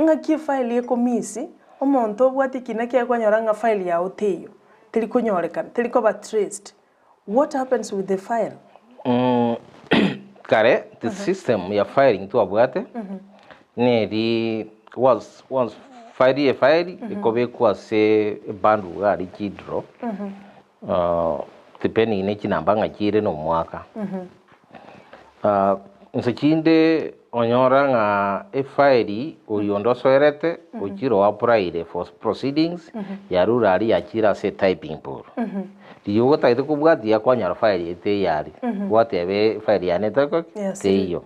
Ng'aki efile ekomisi, omonto obwate ekina kiaye kwanyora ng'a file yao teiyo, teri konyorekana, teri koba traced. What happens with the file? Kare the system ya filing twabwate neri once once file efile ekobekwa ase ebundle iga aria chidro depending ne chinamba ng'a chire na omwaka. Inse chinde onyora ng'a efile oyio onde osoerete ochire oapplyire for proceedings yarure aria yachire ase etyping pool. Riria ogotagete kobwatia kwanyora file eye teiyo aria, gwateba efile yane etari ki? Teiyo.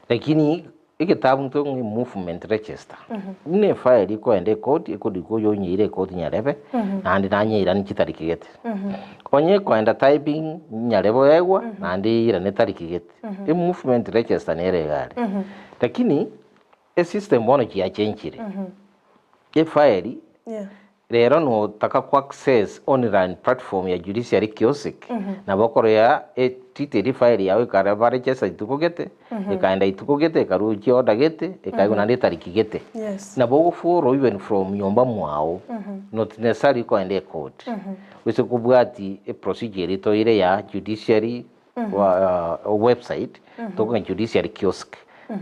Lakini egetabu intwe ng'a movement register, buna efile ekoenda ekoti, ekorikwa oyo onyeire ekoti nyarebe, naende nanyeirani chitariki gete. Onye ekoenda typing nyarebe oegwa, naende eirane etariki gete. Emovement register nere iga aria. Lakini esystem bono chiachenchire, efile Rero notaka ko access online platform ya judiciary kiosk nabo okoroya etweet eria file yao ekare baregister rituko gete ekaenda rituko gete ekarwa chiorder gete ekaigwa naende etariki gete. Nabo ogofollow even from nyomba mwao not necessarily koenda ecourt. Gose kobwati eprocedure eria toire ya judiciary website tokong'a judiciary kiosk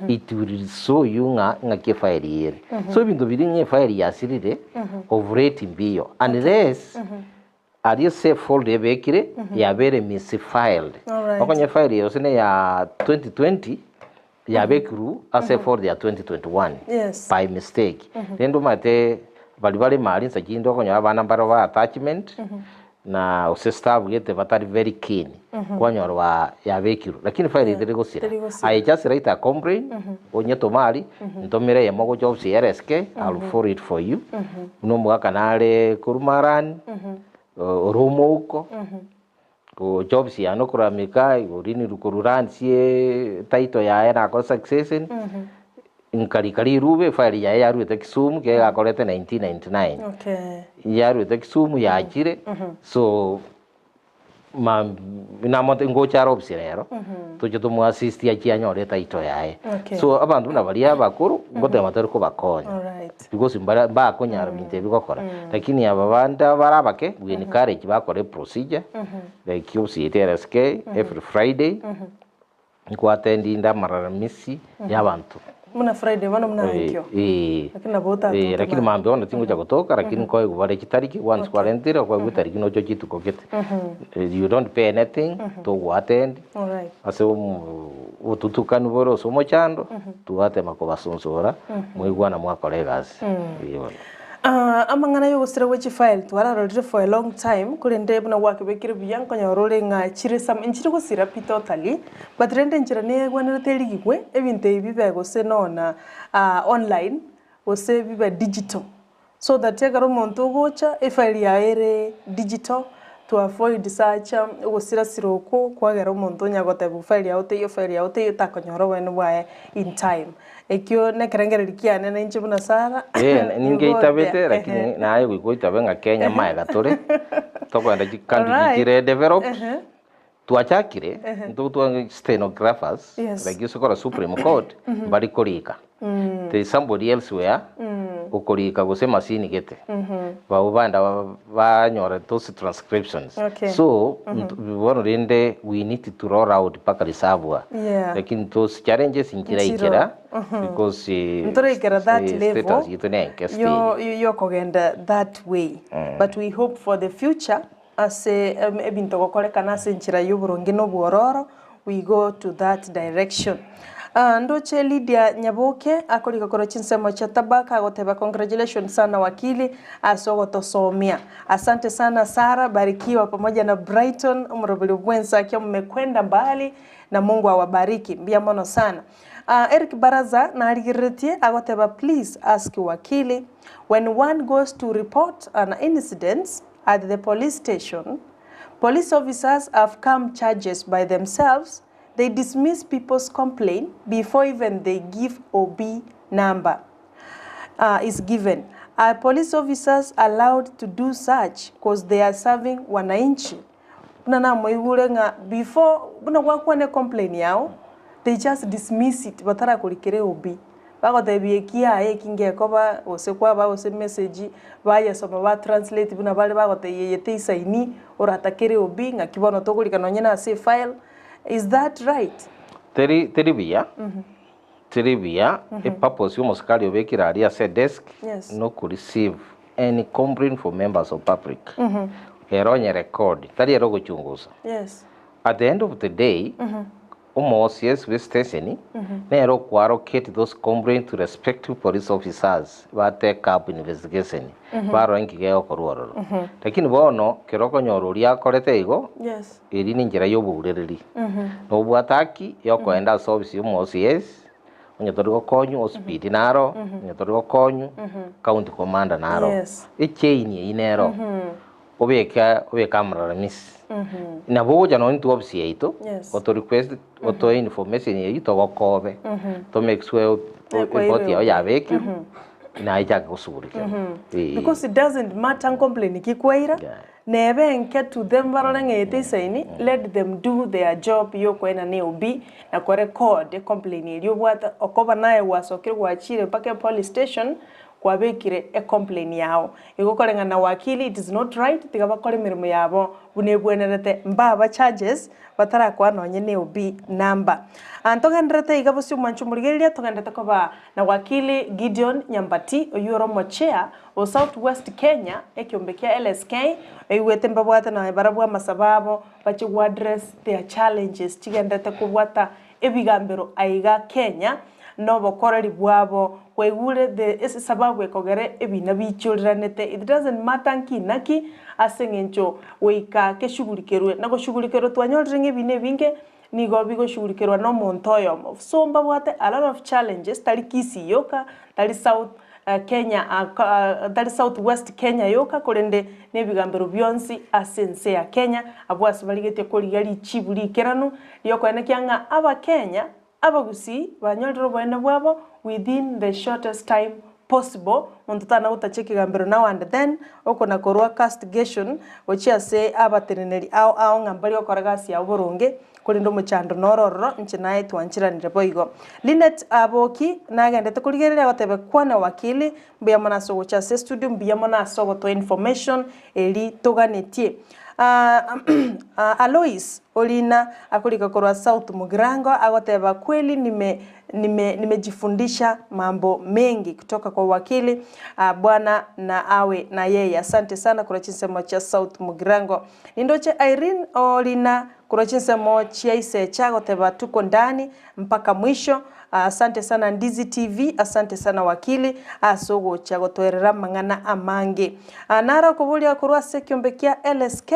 it will show you ng'a ng'aki efile eye ere. So ebinto biria ng'a efile yasirire of late mbiyo unless aria ase efolder ebekire yabere misfiled. Alright. Okonye efile eye gose neya 2020 yabekirwe ase efolder ya 2021 Yes. by mistake. Rende omanyete baria bare mari inse chinde okonyora abana mbaro ba attachment na gose staff gete batari very keen kwanyora ba yabekirwe lakini file eye teri gosira. Teri gosira. Aye just write a complaint onyetome aria ntomere eyemo gocha ofisi ya LSK I will follow it for you buna omogaka nare korwa marani ore omouko gocha ofisi yane okorameka igo rinirwe korwa ransie title yaye nakore succession Nkarika rirube efile yaye yaruete Kisumu ekiagera yakorete 1999. Okay. Yaruete Kisumu yachire so ma namote ngocha are ofisi rero toche tomoassist achie anyore etitle yaye. Okay. So abanto buna baria abakoro ngotema tore kobakonya Alright. because mbara mbakonyara binto ebi gokora lakini aba bande abare abake we encourage bakore eprocedure like ofisi yaito ya LSK every Friday. Nkwatendi amararamisi y'abanto. Buna Friday bono buna ankio. Eh, Lakini nabo otatoke eh, lakini mambia. mambia bono tingocha gotoka lakini nkoigwa bare chitariki once kwarentire okoigwa etariki noche chituko gete. Eh, You don't pay anything, togoatendi Alright. ase omo obotutukanu bore ase omochando, twatema kobasonsora, mwaigwana mwakora egasi. Eeh bono. Amang'ana y'ogosira gwe chifile twararorire for a long time korende buna gwakebekire buya nkonyora ore ng'a chire some nchiri gosira pi totally but rende enchera negwenerete erigigwe ebinto ebi bibe gose nona online gose bibe digital so that ekero omonto ogocha efile yaye ere digital to avoid such ogosirasira okwo kwagera omonto onya goteba file yao teiyo file yao teiyo takonyora oboene bwaye in time. Ekio nekerengererio kiane nainche buna Sarah. Eh, ninge Nigo itabete otea. lakini naye goika oitabe ng'a Kenya maega tore tokoenda chicountry Alright. chire developed twachakire ntotwange stenographers Yes. like ase okora supreme court mbari korika there is somebody elsewhere okorika gose emachine gete Abwo bande banyore those transcriptions. Okay. So bono rende we need to roll out mpaka risabwa. Yeah. Lakini those challenges nchiraikera because Ntoraikera that level status yetu nenke still. yo yokogenda that way but we hope for the future ase ebinto gokorekana ase enchera yoboronge na obwororo we go to that direction. Ndoche Lydia Nyaboke akorika korwa chinsemo chia Tabaka agoteba congratulations sana wakili ase ogotosomia. Asante sana Sarah, barikiwa pamoja na Brighton omoroberi bwensa mmekwenda mbali na Mungu awabariki. Mbuya mono sana. Eric Baraza narigereretie agoteba please ask wakili when one goes to report an incident at the police station, police officers have come charges by themselves. They dismiss people's complaint before even they give OB number is given. Are police officers allowed to do such because they are serving wananchi? Buna namoigure ng'a before buna gwakwana ecomplain yao. They just dismiss it batarakorikera eobi. Bagotebia eki yaya eki ngekoba gose kwabaa gose emessage, bayesoma ba translate buna bare bagotebia eye teisaini, oratakere eobi ng'aki bono tokorika nonye na ase efile, is that right? Teri teri buya, teri buya, epurpose ya omosikari obekire aria ase edesk, Yes. no koreceive any complaint from members of public. Ere onye record, tari ere ogochungusa. At the end of the day, omo OCS bwe station nere okoallocate those complaint to respective police officers ba take up investigation barora inki gegokorwa ororo. Lakini bono kero okonyora oria akorete igo, eri nenchera ya obourereri. Nobwate haki ya okoenda ase office ya omo OCS, onye tori gokonywa OCPD naro, onye tori gokonywa county commander naro. Echain eyio nero. Obeke obeke amalalamizi. Nabo ogocha nonye intwe ofisi yaito, oto request otoe information eyio togokobe, to make sure report yao yabekirwe, naye echake goshughulikiwa. Eeh. Because it doesn't matter ncomplain ki kwaira, nebe enke to them barore ng'a eye teisaini, let them do their job yokoena ne OB na korecord ecomplain eria obwate, okoba naye gwasokire gwachire mpaka epolice station, Kwabekire ecomplain yao igo koreng'ana na wakili it is not right tiga bakore emeremo yabo buna ebwenerete mbaba charges batarakoa nonye ne OB number. Aa ntogendererete iga bosio mwanche omorigereria togenderete koba na wakili Gideon Nyambati oyio ore omochair o South West Kenya ekiombe kia LSK oigwete mbabwate nonye barabwo amasabo abo bache go address their challenges chigenderete kobwata ebigambero aiga Kenya nobokoreri bwabo kwaigure the ase esababu ekogera ebina biichoriranete it doesn't matter nki naki ase eng'encho goika keshugurikerwe na goshugurikerwa twanyorire ng'a ebina ebinge nigo bigoshugurikerwa na omonto oyomo so mbabwate a lot of challenges tari Kisii yoka tari South Kenya tari South West Kenya yoka korende na ebigambero bionsi ase ense ya Kenya abwo ase barigetie korigia richibu rikeranu riokoenekia ng'a Abakenya Abagusii banyorire oboene bwabo within the shortest time possible, monto tana gotacha ekegambero now and then, oko nakorwa castigation gochia ase abateneneri ao ao ng'a mbari gokora gasi yabo boronge, korende omochando noro ororo inche naye twancheranire boigo. Linet Aboki nagendete korigereria agotebe kwana wakili, mbuya mono ase ogocha ase estudio, mbuya mono ase ogotoa information eri toganetie. Alois Orina akorika korwa South Mugirango agoteba kweli nime nime nimejifundisha mambo mengi kutoka kwa wakili bwana na awe na yeye asante sana korwa chinsemo chia South Mugirango. Nindoche Irene Orina korwa chinsemo chia Isecha agoteba tuko ndani mpaka mwisho asante sana Ndizi TV asante sana wakili ase ogocha gotoerera amang'ana amange. Naro okoboria korwa ase ekiombe kia LSK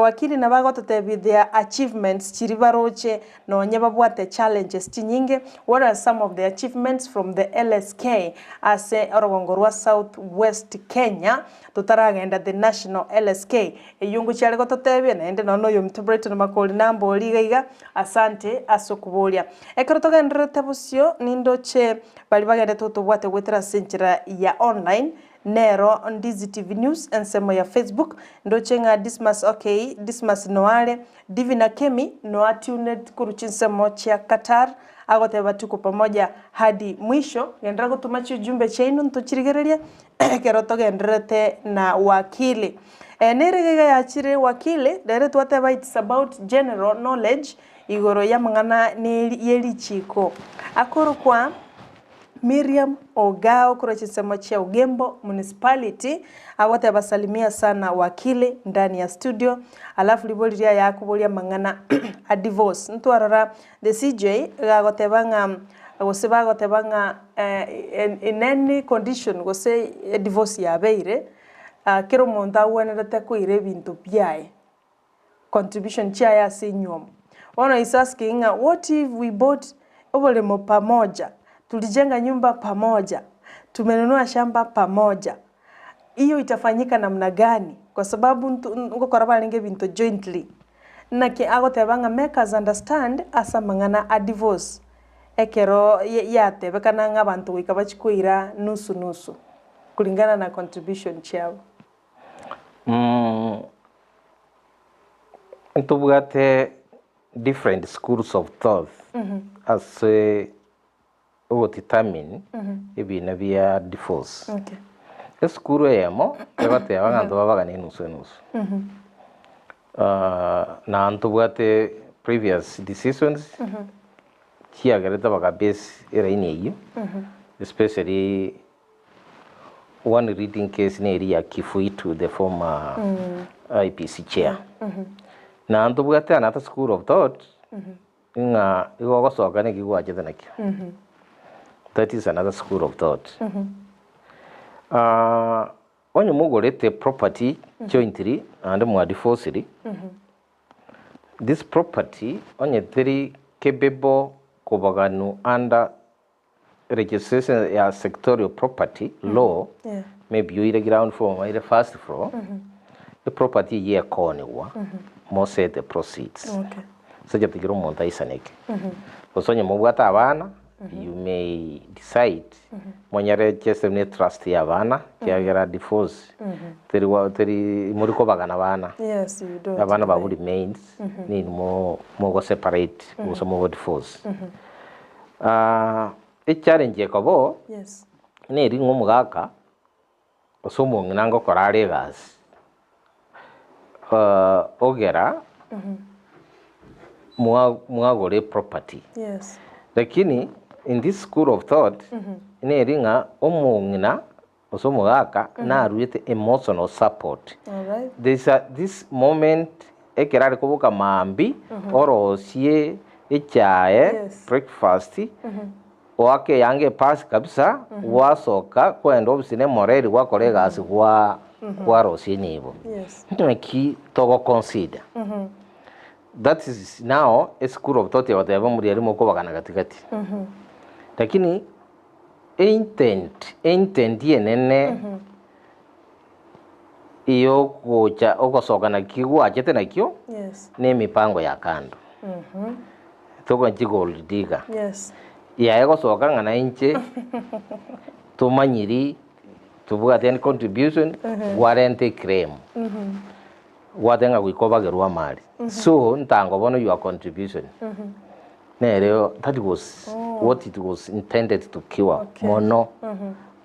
Wakili nabo agototebia their achievements chiria baroche nonye babwate challenges chinyinge, what are some of the achievements from the LSK ase orogongo rwa South West Kenya totaragenda the national LSK eyio ngochiare gototebia naende nonya oyominto Brighton Makori nambori iga iga asante ase okoboria. Ekero togendererete bosio nindoche baria bagendete gotobwate goetera ase enchera ya online Nero Ndizi TV News ensemo ya Facebook, ndoche ng'a Dismas okay, Dismas noare, Divina Kemi noa tuned korwa chinsemo chia Qatar, agoteba tuko pamoja hadi mwisho, genderera gotoma chiujumbe chiaino ntochirigererie ekero togendererete na wakili. Nere iga iga yachire wakili, rero twateba it's about general knowledge igoro y'amang'ana neri yerichiko akorokwa. Miriam Ogao korwa chinsemo chia Ugembo Municipality agoteba salimia sana wakili ndani ya studio alafu ribori riaye akoboria amang'ana a divorce ntwarora the CJ gagoteba ng'a gose bagoteba ng'a in any condition gose edivorce yabeire kera omonto agwenerete koira ebinto biaye contribution chiaye ase enywomo. Bono is asking ng'a what if we bought oboremo pamoja, tulijenga nyumba pamoja, tumenunua shamba pamoja, hiyo itafanyika namna gani? Kwa sababu nto ngokora barenge ebinto jointly. Naki agoteba ng'a make us understand ase amang'ana a divorce, ekero yatebekana ng'a abanto goika bachie koira nusu nusu, kulingana na contribution chiabo. Ntobwate different schools of thought ase ogodetermine ebina bia divorce. Esukuru eyemo egoteba ng'a abanto babagane enusu enusu. Na ntobwate previous decisions chiagerete bakabase eraini eywo, especially one leading case neri ya Kifuitu the former IEBC chair. Na ntobwate another school of thought ng'a igo ogosoka naki gwachete nakio. That is another school of thought. Onye mogorete property jointly naende mwadivorciri, this property onye teri capable kobaganu under registration ya sectorial property law, maybe oire ground floor oire first floor, eproperty eyio ekoonigwa mose the proceeds. Ase egetigere omonto aisaneke. Gose onye mobwate abana, you may decide monyare chese ne trust ya abana, kiagera divorce teri gwa teri mori kobagana abana. Yes, you don't. Abana babu remains nini mo mogo separate gose mogo divorce. Echallenge ekoba oo, neri ng'a omogaka gose omong'ina ngokora are egasi, ogera mwa mwagora eproperty. Lakini in this school of thought, neri ng'a omong'ina gose omogaka naruete emotional support. There is a this moment ekero are koboka mambia, orosie echae, breakfast, oake eanga epasi kabisa, gwasoka kwenda ofisi na emoreri gwakora egasi gwa kwarosia enibo. Naki togo consider? That is now a school of thought egoteba omoriari mokobagana gatigati. Lakini eintent, eintent enene yogocha ogosoka naki gwachete nakio, na emipango ya kando. Togochi gold digger. Yaye gosoka ng'a na inche tomanyiri tobwate any contribution, gwarenta eclaim. Gwateba ng'a goika obagerwe amari. So, ntango bono your contribution nere that was what it was intended to cure mono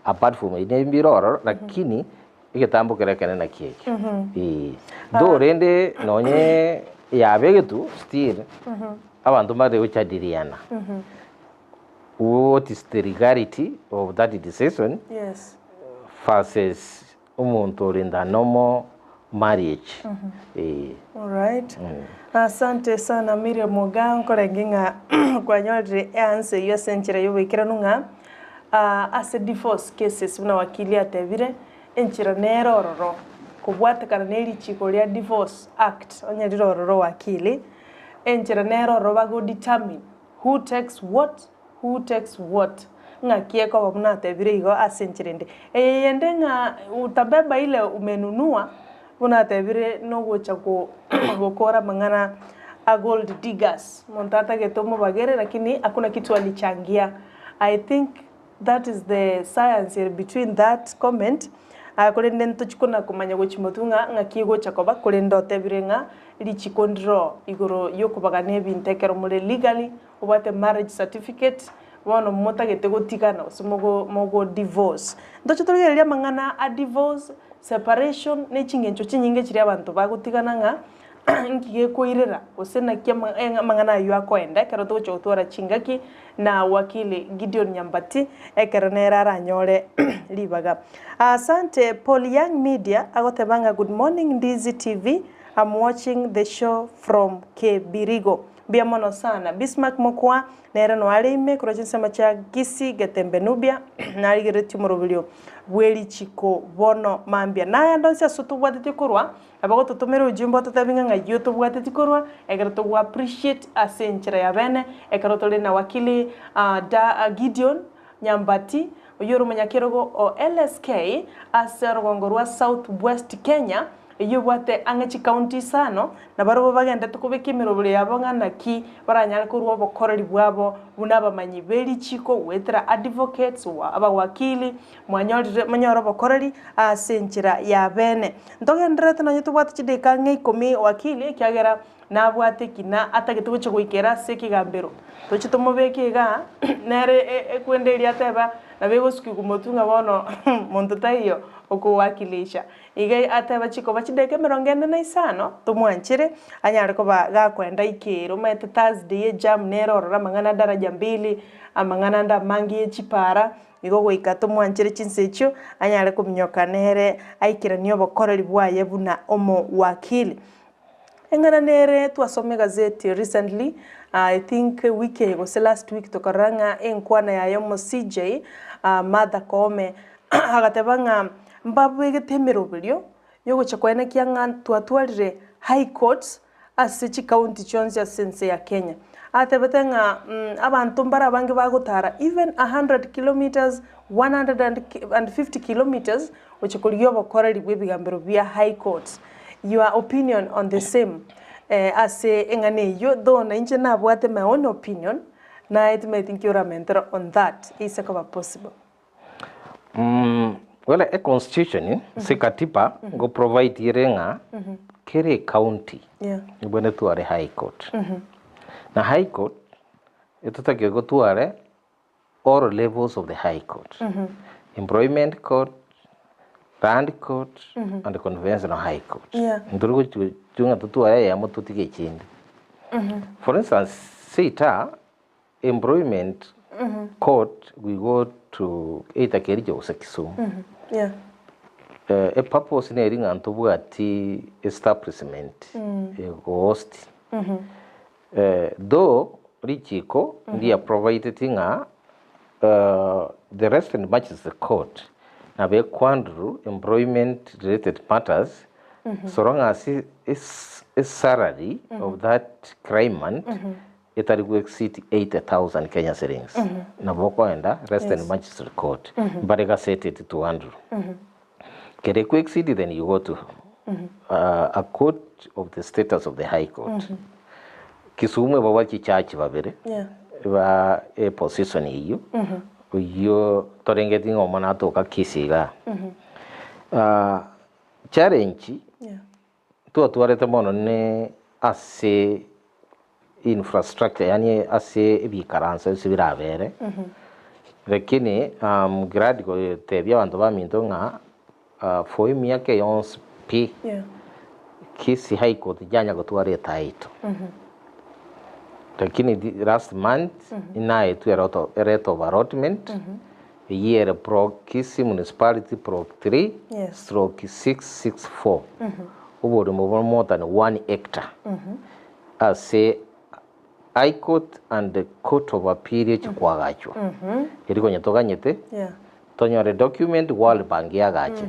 apart from ere mbire ororo lakini egetambo kere ekenene naki ekio. Eeh. Though rende nonye yabegetwe still abanto mbare gochadiliana what is the legality of that decision versus omonto ore in the normal marriage. Eeh. Alright. Asante sana Miriam Oga nkorenge ng'a kwanyorire eanswer eyio ase enchera ya oboikeranu ng'a ase divorce cases buna wakili atebire, enchera nere ororo kobwatekana na erichiko ria divorce act onye rire ororo wakili, enchera nere ororo bago determine who takes what, who takes what, ng'aki ekoba buna atebire igo ase enchera ende. Eye yende ng'a utabeba ile umenunua, buna atebire nogocha ko gokora amang'ana a gold diggers, omonto atagete omobagere lakini hakuna kitu alichangia. I think that is the science ere between that comment, korende ntochi kona komanya gochia motwe ng'a ng'aki egocha koba, korende otebire ng'a richiko ndiro igoro yokobagana ebinto ekero more legally, obwate marriage certificate, bono motagete gotigana gose mogo mogo divorce. Ntoche torigereria amang'ana a divorce, separation, na eching'encho chinyinge chiria abanto bagotigana ng'a nki gekoirera gose naki ama amang'ana aywo akoenda ekero togochia gotwara chingaki na wakili Gideon Nyambati ekero nere aranyore ribaga. Asante Paul Young Media agoteba ng'a good morning Ndizi TV, I'm watching the show from Kebirigo. Mbuya mono sana. Bismarck Mokwa nere noare ime korwa chinsemo chia Kisii Getembe Nubia narigereretie omoroberio bw'erichiko bono mambia. Naende onsi ase tobwatetie korwa nabo ogototomera ojumbe ototebi ng'a ng'ai otobwatetie korwa ekero togo appreciate ase enchera ya bene ekero tore na wakili da Gideon Nyambati oyio ore omonyakerogo o LSK ase orogongo rwa South West Kenya. Eyio ebwate ang'e chikaunti isano, na barabwo bagenderete kobeka emeroberi yabo ng'a naki baranyare korua obokoreri bwabo buna abamanyi be richiiko goetera advocates, abawakili, mwanyorire monyore obokoreri ase enchera ya bene. Ntogendererete nonye tobwate chidakika ang'e ikomi wakili ekiagera nabwate ekina atagete gochia goikera ase ekegambero. Toche tomobeke igaa, nere ekwenda eria ateba nabo egosukigwa motwe ng'a bono monto taiyo okowakilisha. Iga ateba chikoba chidakika emerongo ene na isano, tomwanchere, anyare koba gakoenda ikero. Omanyete Thursday ejam nere ororo amang'ana daraja mbili, amang'ana ande amange ye chipara, igo goika tomwanchere chinsa echio, anyare kominyoka nere aikeranie obokoreri bwaye buna omowakili. Eng'ana nere twasoma egazeti recently, I think wiki eye gose last week tokarora ng'a enkwana yaye omo CJ Martha Koome agateba ng'a mbabegete emeroberio yogocha koenekia ng'a twatwarire high courts ase chicounty chionsi ase ense ya Kenya. Atebete ng'a abanto mbare abange bagotara even a hundred kilometres, 150 kilometres gochia korigia obokoreri bw'ebigambero bia High Court. Your opinion on the same ase eng'ana eyio, though nainche nabwate my own opinion, naye timanyeti nki oramentere on that eise koba possible. Well e constitution ase katiba ngo provide ere ng'a kera ecounty ebwenerete etware high court. Na high court etotakeire gotware all levels of the high court, employment court, land court and conventional high court. Ntori gochunga ng'a totware eyemo totige echinde. For instance, seita employment court we go to either Kericho gose Kisumu. E purpose neri ng'a ntobwati establishment egohost Though richiko ndia provideti ng'a the resident magistrate court nabo ekwandru employment related matters so long as e salary of that claimant etari go exceed 80,000 Kenya shillings nabo okoenda resident magistrate court mbare gazetted to handle. Kere ekwe exceed then you go to a court of the status of the high court. Kisumu ebabwa chichachi babere ba e position eyio oyio torengeti ng'a omwana atoka Kisii igaa. Challenge twatwarete mono ne ase infrastructure yaani ase ebikaranso ase birabere, lakini am glad gotebia abanto baminto ng'a for emiaka eye yonsi pi, Kisii High Court yanya gotwara etitle, lakini last month naetwe a letter of allotment, eyio ere pro Kisii Municipality Block 3 stroke 664, oboremo bore more than one hectare. Ase High Court and the Court of Appeal echi kwagachwa, eri konya toganyete tonyore document World Bank yagache.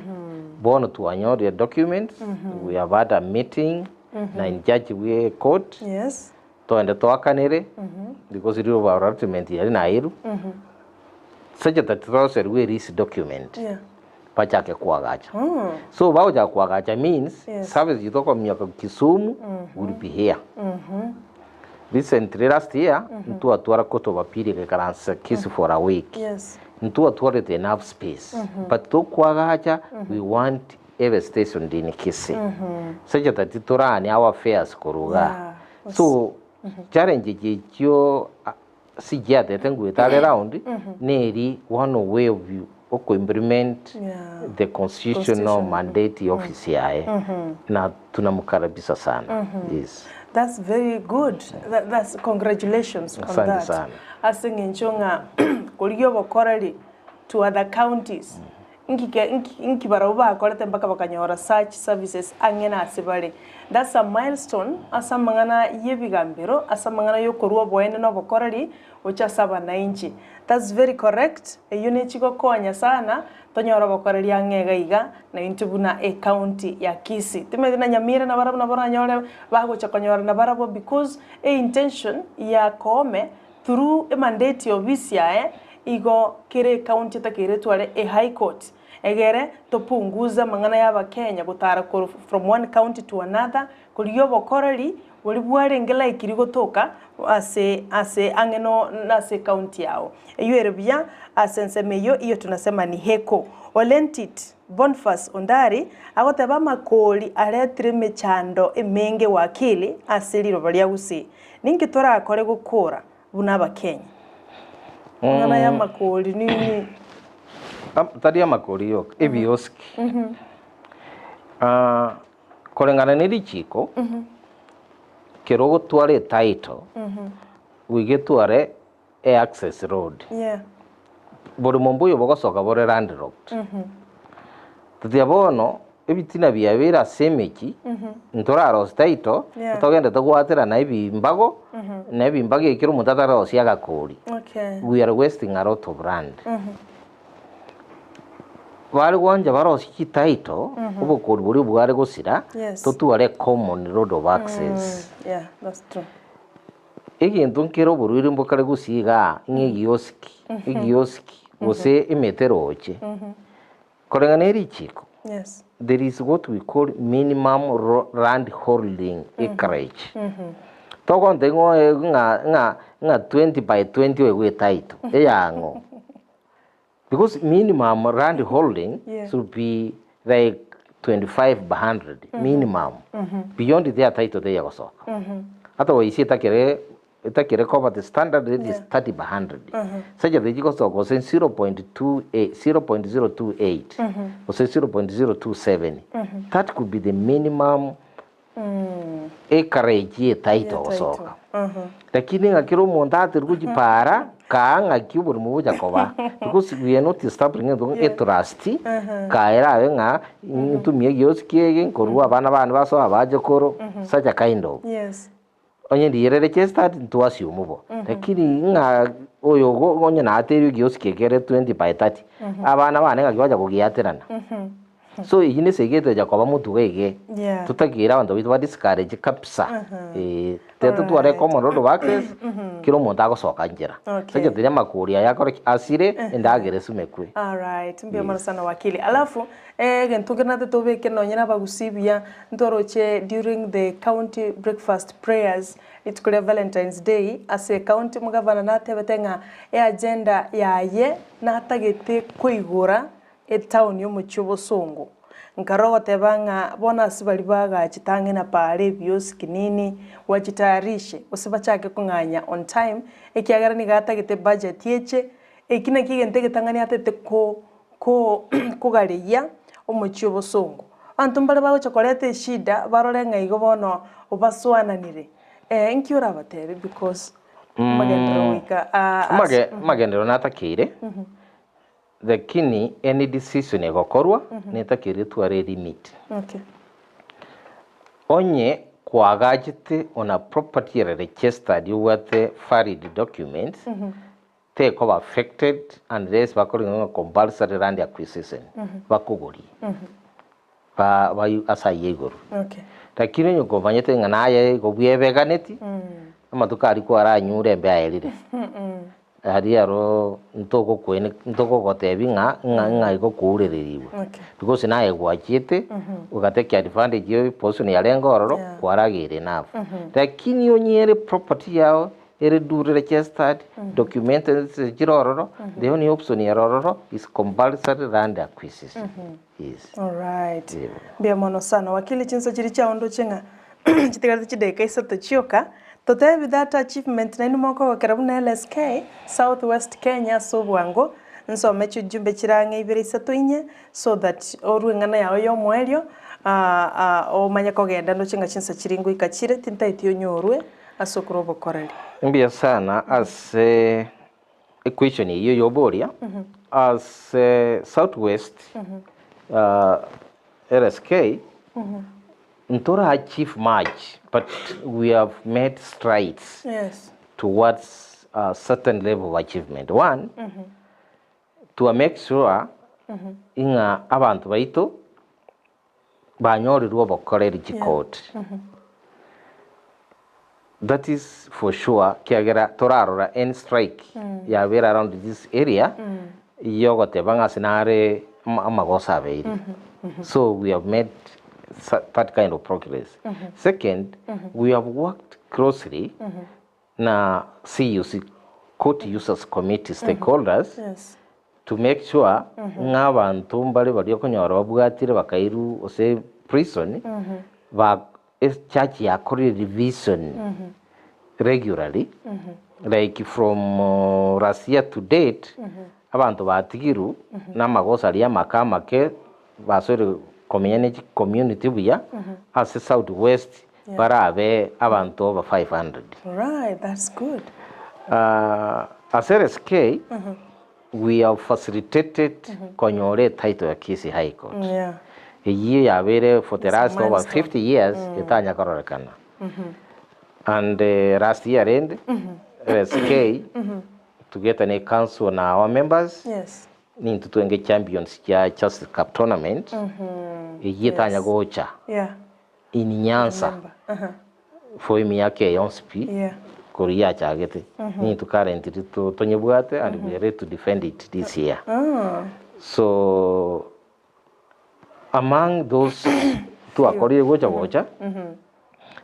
Bono twanyorire documents, we have had a meeting na in judge bwe court, togende toakanere because riroba allotment yari nairwe, such that toroserwe lease document. Bachake koagacha. So bagochaka koagacha means service eye tokominyoka Kisumu will be here. Recently last year ntwatwara court of appeal egaikaransa Kisii for a week. Ntwatwarete enough space but tokoagacha we want ebe stationed in Kisii such that torane our affairs korwa igaa. So challenge echi echio Sichiatete ngwete are round neri one way of oko implement the constitutional mandate ya office yaye na tunamkaribisha sana yes. That's very good. That, that's congratulations on Asante that. sana. Ase eng'encho ng'a korigia obokoreri to other counties Nki ke nki nki barabwo bakorete mpaka bakanyora such services ang'e nase bare? That's a milestone ase amang'ana y'ebigambero, ase amang'ana y'okorua oboene na obokoreri gochia ase abanainchi. That's very correct, eyio nechigokonya sana tonyore obokoreri ang'e iga iga naintwe buna ecounty ya Kisii. Timanyeti na Nyamira nabarabwo nabo oranyore bagocha konyora nabarabwo because eintention ya Koome Through emandate ya ofisi yaye, igo kera ecounty etakeire etware e high court. Egere topunguze amang'ana ya abakenya gotara korwa from one county to another, korigia obokoreri boria bwarenge likely gotoka ase ase ang'e no nase ecounty yao. Eyio ere buya ase ensemo eyio, iyo tunasema ni heko. Olentit Boniface Ondari agoteba amakori aretire emechando emenge wakili ase riroba ria Gusii. Ninki torakore gokora buna abakenya? Amang'ana ya amakori nini? Tari amakori yoka, ebioski. Koreng'ana ne richiko, kero ogotwara etitle, goika etware eaccess road. Borimo mboiyo bogosoka bore landlocked. Totiga bono, ebitina biabeire ase emechie, ntorarosie title, togendete goaterana ebimbago, na ebimbago ekero omonto atararosia agakori. We are wasting a lot of land. Bare gwancha barosie chititle, obokori boria bware gosira, totware ecommon road of access. Egento nkere oborwaire mbokare gusii igaa, ng'a egiosiki, egiosiki, gose emete eroche. Koreng'ana ne richiko, there is what we call minimum land holding acreage. Togontebia ng'a oe ng'a ng'a ng'a 20 by 20 oegwe etitle, eyang'o? Because minimum land holding should be like 25 by 100 minimum. Beyond there title teiyo egosoka. Otherwise etakere etakere koba the standard rate is 30 by 100. Ase egento chigosoka gose 0.28 0.028 gose 0.027 that could be the minimum Acreage ye title gosoka. Lakini ng'a kera omonto aterwe gochipara, kaa ng'aki oborimo bocha koba. Because we are not establishing egento ng'a etrust, kaa erabe ng'a ntumie egiosi kiege nkorwa abana bane basoa abache koro, such a kind of. Onye ndiyere registered ntwasiumu bo. Lakini ng'a oyo ogo onye nateirwe egiosi kiege kere 20 by 30, abana bane ng'aki bacha kogiaterana. So eyio nese egetocha koba motugo ege, totakeire abanto baito ba discourage kabisa, eh, tiga totware common road of access, kera omonto agosoka nchera. Okay. Ase egento amakori aya akore ki? Asire, endagera esumekwe. Alright, mbuya mono sana wakili. Alafu egento kere natete tobeke nonye na abagusii buya, ntoroche during the county breakfast prayers, rituko ria Valentine's Day, ase ecounty omogavana natebete ng'a eagenda yaye natagete koigora Etaoni y'omochie obosongo. Nkarora ogoteba ng'a bono ase baria bagachete ang'e na paara ebiosi kinini, wachitayarishe, gose bachake kong'anya on time, ekiagera nigo atagete budget eche, eki nakio egento egetang'ani atagete ko ko kogareyia omochie obosongo. Abanto mbare bagocha koreta eshida barore ng'a igo bono basoananire, eh nki orabatebie because amagenderero goika Amage amagenderero natakeire. Lakini any decision egokorwa netakeire etware elimit. Okay. Onye kwagachete on a property ere registered obwate valid documents, tekoba affected unless bakore ng'a compulsory land acquisition, bakogorie ba ba ase ayio igoro. Okay. Lakini onye komanyete ng'a naye igo bwebeganeti, amatuko aria kwaranyure embe aerire. Aria aro ntogokweni ntogogotebia ng'a ng'a ng'a igo kourererigwe. Okay. Because naye gwachiete, ogatake advantage ya eposition yarenge ororo, Yeah. kwarageire enough. Lakini onye ere property yao, ere duly registered, documented chire ororo, the only option ere ororo is compulsory land acquisition. Yes. Alright. Yebo. Mbuya mono sana. Wakili chinsa chiria chiaondoche ng'a chitigarete chidakika isato chioka, totebi that achievement nainwe mokogokera buna LSK, South West Kenya ase obwango, nsome chijumbe chire ang'e ibere isato inye, so that orue eng'ana yao ya omoerio, omanye kogenda ndoche ng'a chinsa chiria ngoika chire, tintaeti onyorwe ase okorwa obokoreri. Mbuya sana ase equation eyio yoboria, ase South West LSK ntora achieve much but we have made strides Yes. towards a certain level of achievement. One, to make sure ing'a abanto baito banyorirwe obokoreri chikoti. That is for sure kiagera torarora any strike yabera around this area yogoteba ng'a ase nare. amagoso abeire. So we have made that kind of progress. Second, we have worked closely na CUC, Court Users Committee stakeholders, Yes. to make sure ng'a abanto mbare baria okonyora babwatire bakairwa gose prison, ba echurch yakorire revision regularly, like from last year to date, abanto batigirwe na amagoso aria amake amake, basoire komenya ne chicommunity buya, ase South West barabe abanto over 500. Right, that's good. Ase LSK, we have facilitated konyora etitle ya Kisii High Court. Yeah. Eyio yabeire for the It's a last over milestone. 50 years etanya kororekana. And last year rende, LSK together ne council na our members, Yes. nintwe twenge champions chia Justice Cup tournament, eyio etanya gocha Yeah. in Nyanza Remember. Uh-huh. for emiaka eye yonsi pi Yeah. korwa yachagete. Nintwe currently tonyebwate and we are ready to defend it this year. So among those twakorire gocha gocha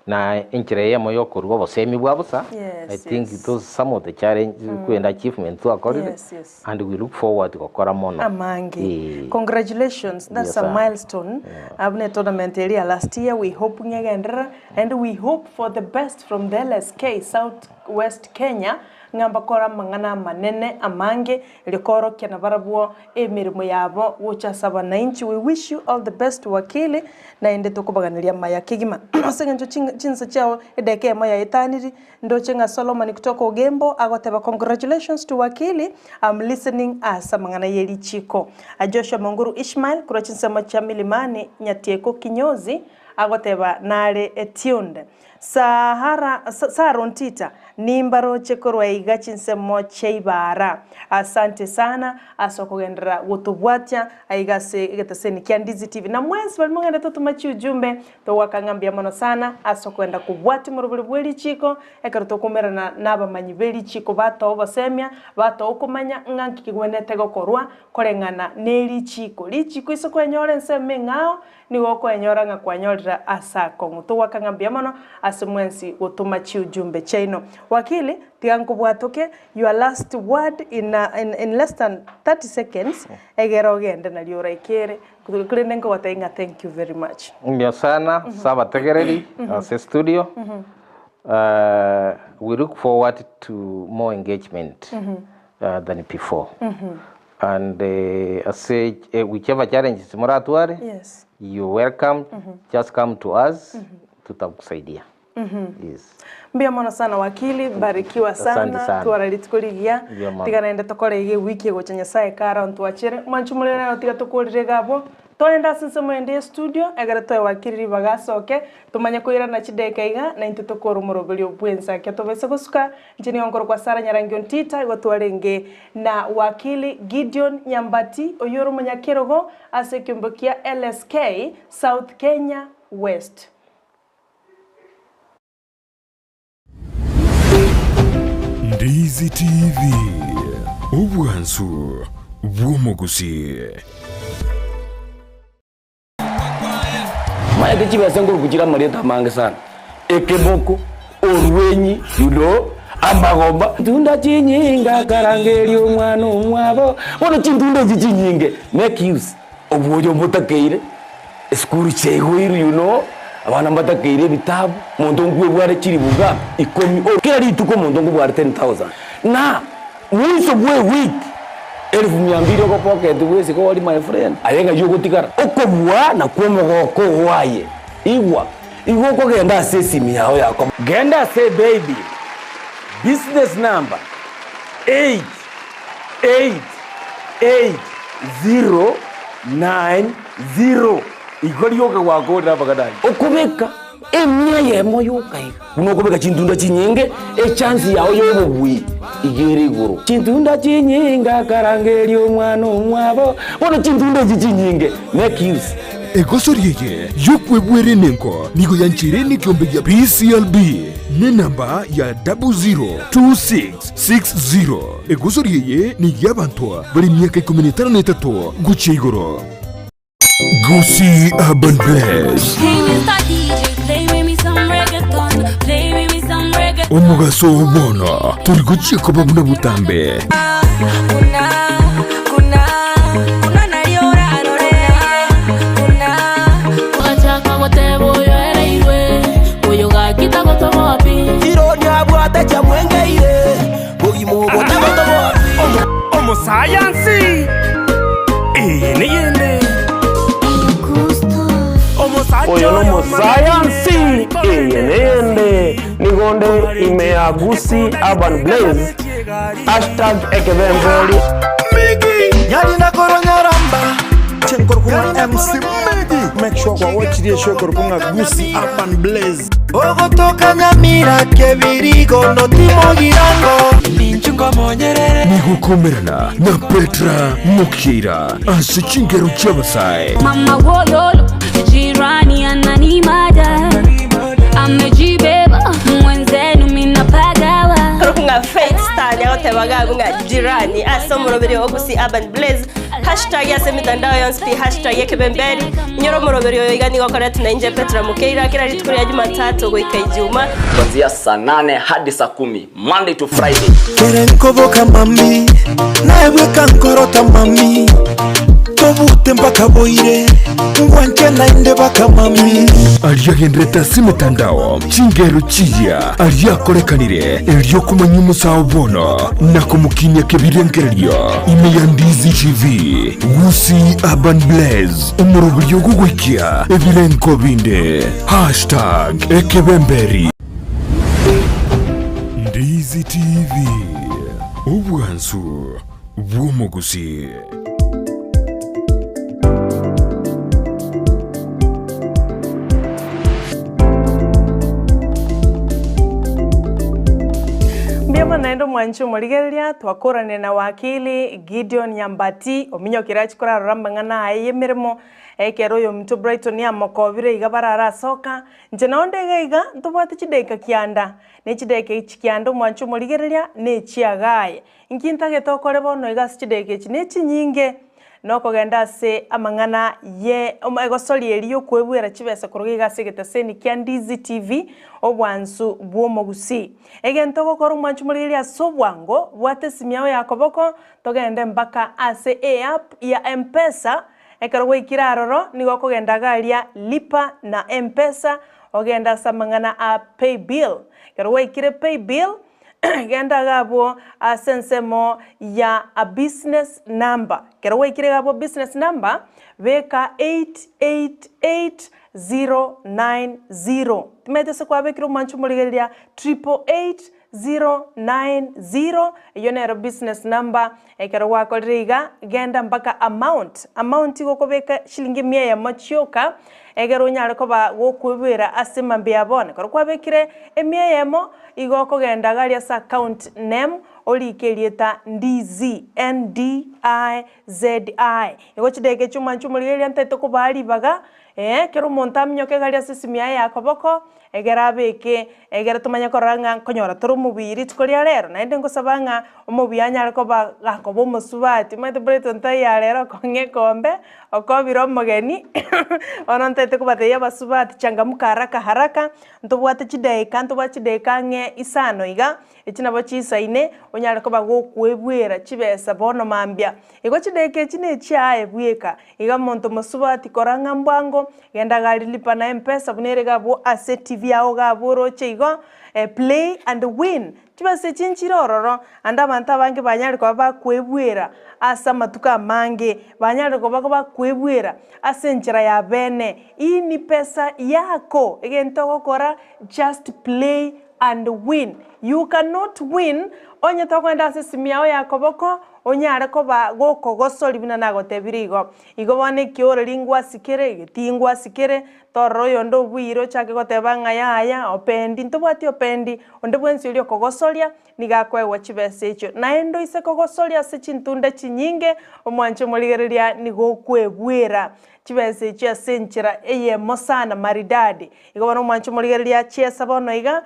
na enchera eyemo ya okorwa obosemi bwa bosa, Yes, I think yes. those some of the challenge kwenda achievement twakorire Yes, yes. and we look forward gokora mono. Amange. Eh. Congratulations. That's Yes, a sir. milestone. Abune tournament area last year. We hope ngegendera and we hope for the best from the LSK South West Kenya. Ng'amba kora mang'ana amanene amange rikorokia na barabwo emirimo yabo gocha ase abananchi. We wish you all the best wakili naende tokobaganiria maya kegima. Ase eng'encho chinsa chiao edeka emo yaetaniri ndoche ng'a Solomon kutoka Ogembo agoteba congratulations to wakili, I'm listening ase amang'ana ye richiko. Joshua Monguru Ishmael korwa chinsemo chia Milimani Nyatieko Kinyozi agoteba nare etuned. Sahara, Sarontita, nimbaroche korwa iga chinsemo chia ibara. Asante sana ase okogenderera gotobwatia aiga ase egeteseni kia Ndizi TV. Na mwensi bari mogende totoma chiujumbe togwaka ng'a mbuya mono sana ase okoenda kobwatia omorobori bwe richiko ekero tokomerana na abamanyi be richiko batoa obosemia, batoa okomanya ng'a nki kegwenerete gokorwa koreng'ana na erichiko. Richiko ase kwenyora ensemo eng'ao nigo okwenyora ng'a kwanyorire ase akong'u. Togwaka ng'a mbuya mono ase mwensi gotoma chiujumbe chiaino. Wakili, tiga nkobwatoke, your last word in, in, in less than 30 seconds, egere ogende nario oraikere, korende nkogotebia ng'a thank you very much. Mbuya sana ase abategereri ase studio. We look forward to more engagement than before. And ase whichever challenges moratware, Yes. you welcome, just come to us, tutakusaidia. Yes. Mbuya mono sana wakili, barikiwa Asante sana, sana. twara rituko rigiya, Mbuya mono. tiga naende tokore iga ewiki egocha Nyasaye kare ontwachere, mwanche omorero nero tiga tokorire iga abwo, toende ase ensemo ende ya estudio, ekero toe wakili ribaga asoke, tomanye koirana chidakika iga, naintwe tokore omoroberio bw'ensake tobese gosuka, inche nigo nkorokwa Sarah Nyarangi Ontita, igo twarenge na wakili Gideon Nyambati, oyio ore omonyakerogo ase ekiombe kia LSK, South Kenya West. Ndizi TV, obwansu bw'omogusii. Maete chibesa nkoruku chire amarieta amange sana, ekeboko, orwenyi, you know, amagomba. Tunda chinyinga akarangeria omwana omwabo, bono chintunda echi chinyinge make use obwoyo mbotakeire, esukuru chiaigoirwe you know, abana mbatakeire ebitabu, monto nkwebware chiribuga ikomi, kera rituko omonto nkobware 10,000 na mwiso bwa ewiki Elfu mia mbili ogopocket bwesike ori my friend, aye ng'ai ogotigara? Okobua nakwo omogoko oo aye. Igwa, igo okogenda ase esimi yao ya komo. Genda ase ebaybill, business number 8888090, igo rioka gwakorire amang'ana ayio. Okobeka Emia eyemo yoka iga. Buna okobeka chintunda chinyinge, echansi yao y'obobui iga ere igoro. Chintunda chinyinge akarangeria omwana omwabo, bono chintunda echi chinyinge, make use. Egosori eye y'okwebwera enengo nigo yancheire nekiombe gia PCLB nenamba ya 002660. Egosori eye ney'abanto bare emiaka ikomi na etano na etato gochia igoro. Gusii Urban Blaze. Hey, Mr. DJ, play with me some reggaeton. Play with me some reggaeton. Omogaso oo bono tori gochia koba buna botambe. Ogachaka goteba oyo ereirwe, oyo gaki tagotoboa pi. Omosayansi eye neyende Oyo nomosayansi eye neyende nigonde ime ya Gusii Urban Blaze hashtag ekebemberi. Nyarina koro nyaramba Chenkorokung'a MC Migi Make sure kwa watch the show korokung'a Gusii Urban Blaze. Ogotoka Nyamira kebirigo notimogirango Nigokomerana na Petra Mokira ase chingero chi'abasae. Mama wololo, jirani ananimada, amejibeba mwenzenu minapagawa. Nga Faith Star nyagotebaga ng'a jirani ase omoroberi o Gusii Urban Blaze hashtag ase emitandao yonsi pi hashtag ekebemberi inyore omoroberi oyo iga nigo okoretwa na inche Petra Mukeira kera rituko ria Jumatatu goika Ijuma. Kuanzia saa nane hadi saa kumi Monday to Friday. Kere nkoboka mami naebweka nkorota mami tobute mpaka boire ngwanche naende baka mami. Aria agenderete ase emetandao, chingero chiya aria akorekanire, erio komanya omosao bono na komokinia kebirengererio ime ya Ndizi TV, Gusii Urban Blaze, omoroberio ogogoikia ebirengo binde. Hashtag Ekebemberi. Ndizi TV, obwansu bw'omogusii. Mbuya mono naende omwanchi omorigereria, twakoranire na wakili Gideon Nyambati, ominyokire achie korarora amang'ana aye y'emeremo, ekero oyominto Brighton amokobire iga barare asoka, inche nao nde iga iga ntobwate chidaeka kianda, ne chidaeka echi kianda omwanchi omorigereria, na echiagaye. Inki ntagete okore bono iga ase chidaeka echi ne chinyinge? Nokogenda ase amang'ana ye egosori eria y'okoebuera chibesa korwa iga ase egetaseni kia Ndizi TV, obwansu bw'omogusii. Egento ogokora omwanchi omorigereria ase obwango, bwata esimi yao ya koboko, togende mpaka ase eapp ya Mpesa, ekero gwaikire aroro nigo okogenda iga aria lipa na Mpesa, ogende ase amang'ana a paybill. Ekero gwaikire paybill, Genda iga abwo ase ensemo ya a business number. Ekero gwaikire iga abwo business number, beka 888090. Timanyeti ase kwabekire omwancho omorigereria 888090, eyio nero business number. Ekero gwakorire iga, genda mpaka amount. Amount igo okobeka shilingi emia eyemo chioka, egere onyare koba gokoibwera ase mambia ya bono. Ekero kwabekire emia eyemo, igo okogenda iga aria ase account name, orike erieta Ndizi, N-D-I-Z-I. Igo chidakika echio mwanche omorigereria ntaete kobaa ribaga, eh, kera omonto aminyoke iga aria ase esimi yaye ya koboko, Egere abeke, egere tomanye korora ng'a nkonyora tore omobuya rituko ria rero, naende ngosaba ng'a omobuya anyare koba gakoba omosubati, omanyete Brighton taiyo aa rero okong'a ekombe, okobire omogeni, bono ntaete kobatebia abasubati changamka haraka haraka, ntobwate chidaeka ntobwate chidaeka ang'e isano iga, echi nabo chisaine, onyare koba gokoebuera chibesa bono mambia. Igo chidaeka echi na echiaye bweka, iga monto mosubati kora ng'a mbwango, Genda gari lipa na mpesa buna ere gabwo ase TV yao gabwo oroche igo play and win chibesa echi nchire ororo ande abanto abange banyare koba bakoebuera ase amatuko amange banyare koba bakoebuera ase enchera ya bene hii ni pesa yako egento ogokora just play and win you cannot win onye tokogenda ase esimi yao ya koboko. onyare koba gokogosori buna nagotebirie igo. Igo bono ekioreri ngwasikere, egetii ngwasikere, torora oyonde obuire ochake goteba ng'a yaya opendi, ntobwati opendi, onde bwensi oria okogosoria nigo akoegwa chibesa echio. Naende oise kogosoria ase chintunda chinyinge, omwanche omorigereria nigo okwebwera chibesa echio ase enchera eyemo sana maridadi. Igo bono omwanche omorigereria chiesa bono iga,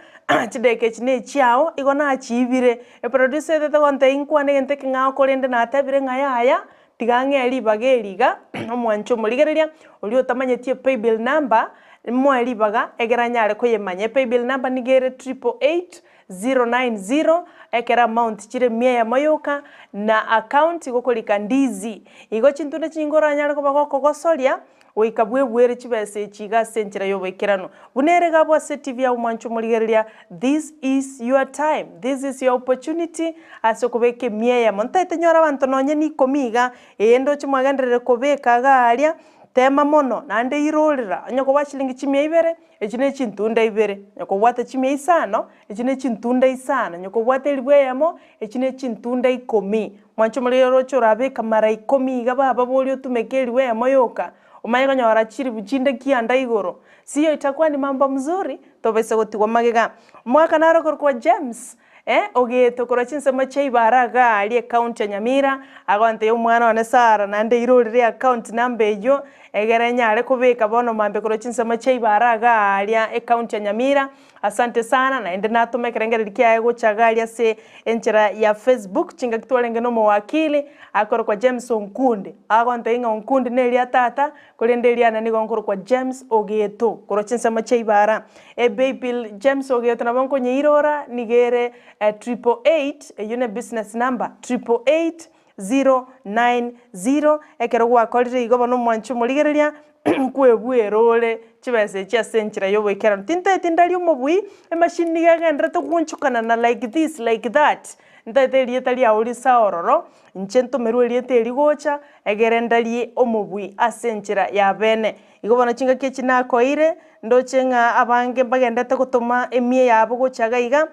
chidakika echi na echiao, igo nachiibire. Eproducer etete gontebia inkwane egento ekeng'ao korende natebire ng'a yaya, tiga ng'ee ribaga eri iga, omwanche omorigereria, oria otamanyeti epaybill number, moe ribaga egere anyare koyemanya. Epaybill number nigo ere triple eight, zero nine zero, ekero amount chire mia eyemo yoka, na account gokorika ndizi. Igo chintunda chinge oranyare koba gokogosoria, goika bwebuere chibesa echi iga ase enchera y'oboikeranu. Buna ere iga abwo ase TV agwo mwanche omorigereria, this is your time, this is your opportunity ase okobeka emia eyemo. Ntaete nyore abanto nonye na ikomi iga, ee ndoche mwagenderere kobeka iga aria, tema mono, naende irorera, onye kobua chilingi chimia ibere, Echi ne chintunda ibere, nyokobwate chimia isano, echi ne chintunda isano, nyokobwate elifu eyemo, echi ne chintunda ikomi. Mwanche omorero oroche orabeka mara ikomi iga baba boria otumeke elifu eyemo yoka, omanye konyora chilifu chinde kianda igoro. Siyo itakuwa ni mambo mzuri, tobaisa gotigwa magega. Omogaka naro okorokwa James, eh, ogeete korwa chinsemo chia Ibara igaa aria ecounty ya Nyamira, agontebia omwana one Sarah naende irorere eaccount number eyio, egere nyare kobeka bono mambia korwa chinsemo chia Ibara igaa aria ecounty ya Nyamira, asante sana, naende natoma ekerengererio kiaye gocha iga aria ase enchera ya Facebook, chingaki twarenge na omowakili, akorokwa James Onkundi, agontebia ng'a Onkundi neria tata, Korende eriana nigo nkorokwa James Ogeto, korwa chinsemo chia Ibara. Ebaybill James Ogeto nabo nkonyeirora, nigo ere triple eight, eyio ne business number, triple eight zero nine zero. Ekero gwakorire igo bono omwanche omorigereria, nkwebwera ore chibesa echi ase enchera ya oboikeranu. Tintaeti ndari omobui, emachine nigo egenderete goonchokana na like this like that, ntaete erieta riao risa ororo, Inche ntomerwe erieta eri gocha, egere ndarie omobui ase enchera ya bene. Igo bono chingaki echi nakoeire, ndoche ng'a abange mbagendete gotoma emie yabo gocha iga iga,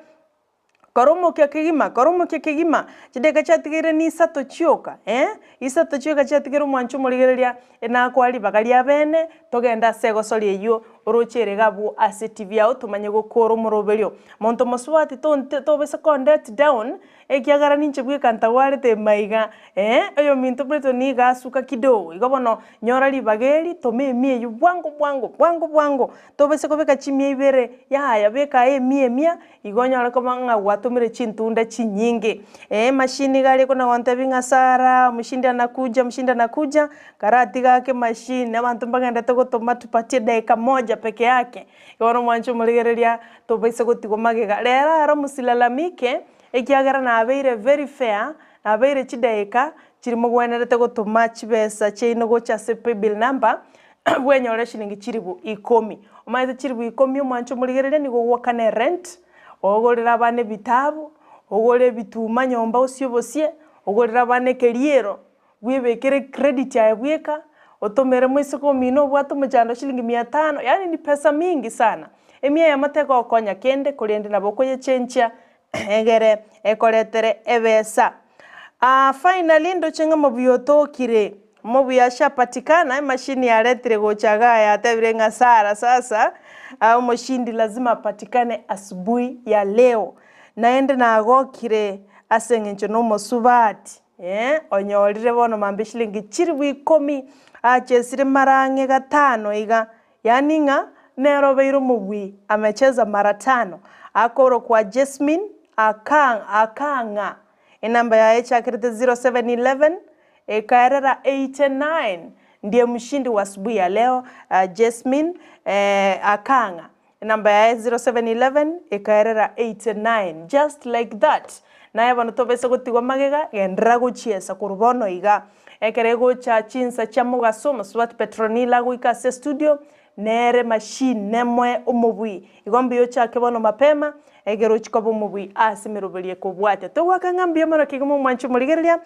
Kora omokia kegima, kora omokia kegima, chidakika chiatigaire nisato chioka, eh, isato chioka chiatigaire omwancho omorigereria, nakoa ribaga ria bene, togende ase egosori eyio oroche ere iga abwo ase TV yao tomanye gokora omoroberio. Monto mosubati tonte tobisa kondet down, Ekiagera ninche bweka ntagwarete maiga, ee, oyominto Briton nigo asuka kidogo. Igo bono, nyora ribaga eri, toma emia eyio bwango bwango, bwango bwango. Tobaisa kobeka chimia ibere, yaya, beka aye emia emia, igo onyore koba ng'a gwatomire chintunda chinyinge. Ee, emashini iga aria kona gontebia ng'a Sarah, mshindi anakuja, mshindi anakuja, karatiga ake emashini, abanto mbagendete gotoma tupatie dakika moja peke yake. Igo bono mwanche omorigereria, tobaisa gotigwa magega. Rero aro msilalamike, Ekiagera nabeire very fair, nabeire chidaeka chiri mogwenerete gotoma chibesa chiaino gocha ase paybill number, bwenyore shilingi chilifu ikomi. Omanyete chilifu ikomi omwanche omorigereria nigo ogwakana erent, ogorere abana ebitabu, ogore ebituma nyomba osie obosie, ogorere abana ekeriero, bwebekere ecredit aye bweka, otomere moiseke omino obwate omochando shilingi mia tano, yaani ni pesa mingi sana. Emia eyemo tegokonya kende korende nabo okoyechenchia egere ekoretere ebesa. Finally ndoche ng'a omobuya otokire, omobuya ashapatikana, emachine yaretire gocha igaa yatebire ng'a Sarah sasa omoshindi lazima apatikane asubuhi ya leo. Naende nagokire ase eng'encho na omosubati. Ee, onyorire bono mambia shilingi chilifu ikomi, achesire mara ang'e gatano iga, yaani ng'a nere obeire omobui, amecheza mara tano. Akorokwa Jesmin aka akang'a, enamba yaye echakerete 0711 ekaerera 89, ndiye mshindi wa asubuhi ya leo, Jesmin akang'a. Enamba yaye 0711 ekaerera 89 just like that. Naye bono tobaisa gotigwa magega, genderera gochiesa korwa bono iga. Ekero egocha chinsa chia mogaso, Mosubati Petronila agoika ase estudio, Nere machine nemoe omobui. Igo mbuya ochake bono mapema, egere ochie koba omobui ase emeroberi ekobwatia. Togoaka ng'a mbuya mono kegima omwanchi omorigereria,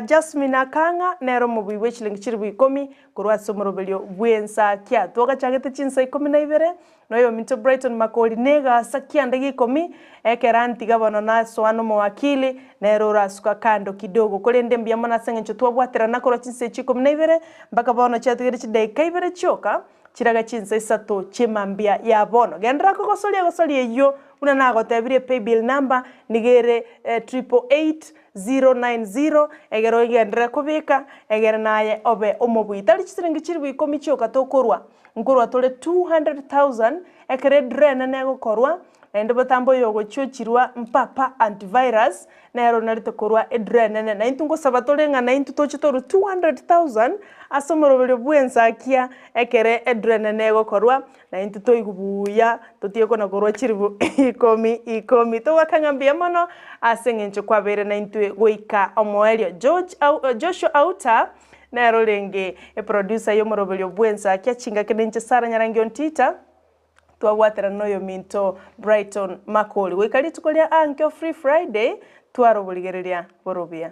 Jasmine Akang'a nere omobui bwe chilingi chilifu ikomi korwa ase omoroberio bw'ensakia. Twagachagete chinsa ikomi na ibere, na oyominto Brighton Makori negasa kianda gia ikomi, ekero antiga bono nasoa na omowakili, nere orasuka kando kidogo. Korende mbuya mono ase eng'encho twabwaterana korwa chinsa echi ikomi na ibere, mpaka bono chiatigaire chidaeka ibere chioka, chiraga chinsa isato chi'emambia ya bono. Genderera kogosoria egosoria eyio, buna nagotebirie paybill number nigo ere triple eight zero nine zero, egere ogenderere kobeka, egere naye obe omobui. Tari chisiringi chilifu ikomi chioka tokorwa, nkorwa tore 200,000, ekero ediro enene egokorwa, naende botambe oyo ogochiochirwa mpapa antivirus, nere onarete korwa ediro enene. Naintwe ngosaba tore ng'a naintwe toche torwe 200,000 ase omoroberio bw'ensakia ekere ediro enene egokorwa, naintwe toigwe buya, totige kona korwa chilifu ikomi ikomi. Togoaka ng'a mbuya mono ase eng'encho kwabeire naintwe goika omoerio. George au Joshua Auta nere orenge eproducer y'omoroberio bw'ensakia chingaki ninche Sarah Nyarangi Ontita, Twabwaterana noyominto Brighton Makori goika rituko ria ankio Free Friday tware oborigereria borobia.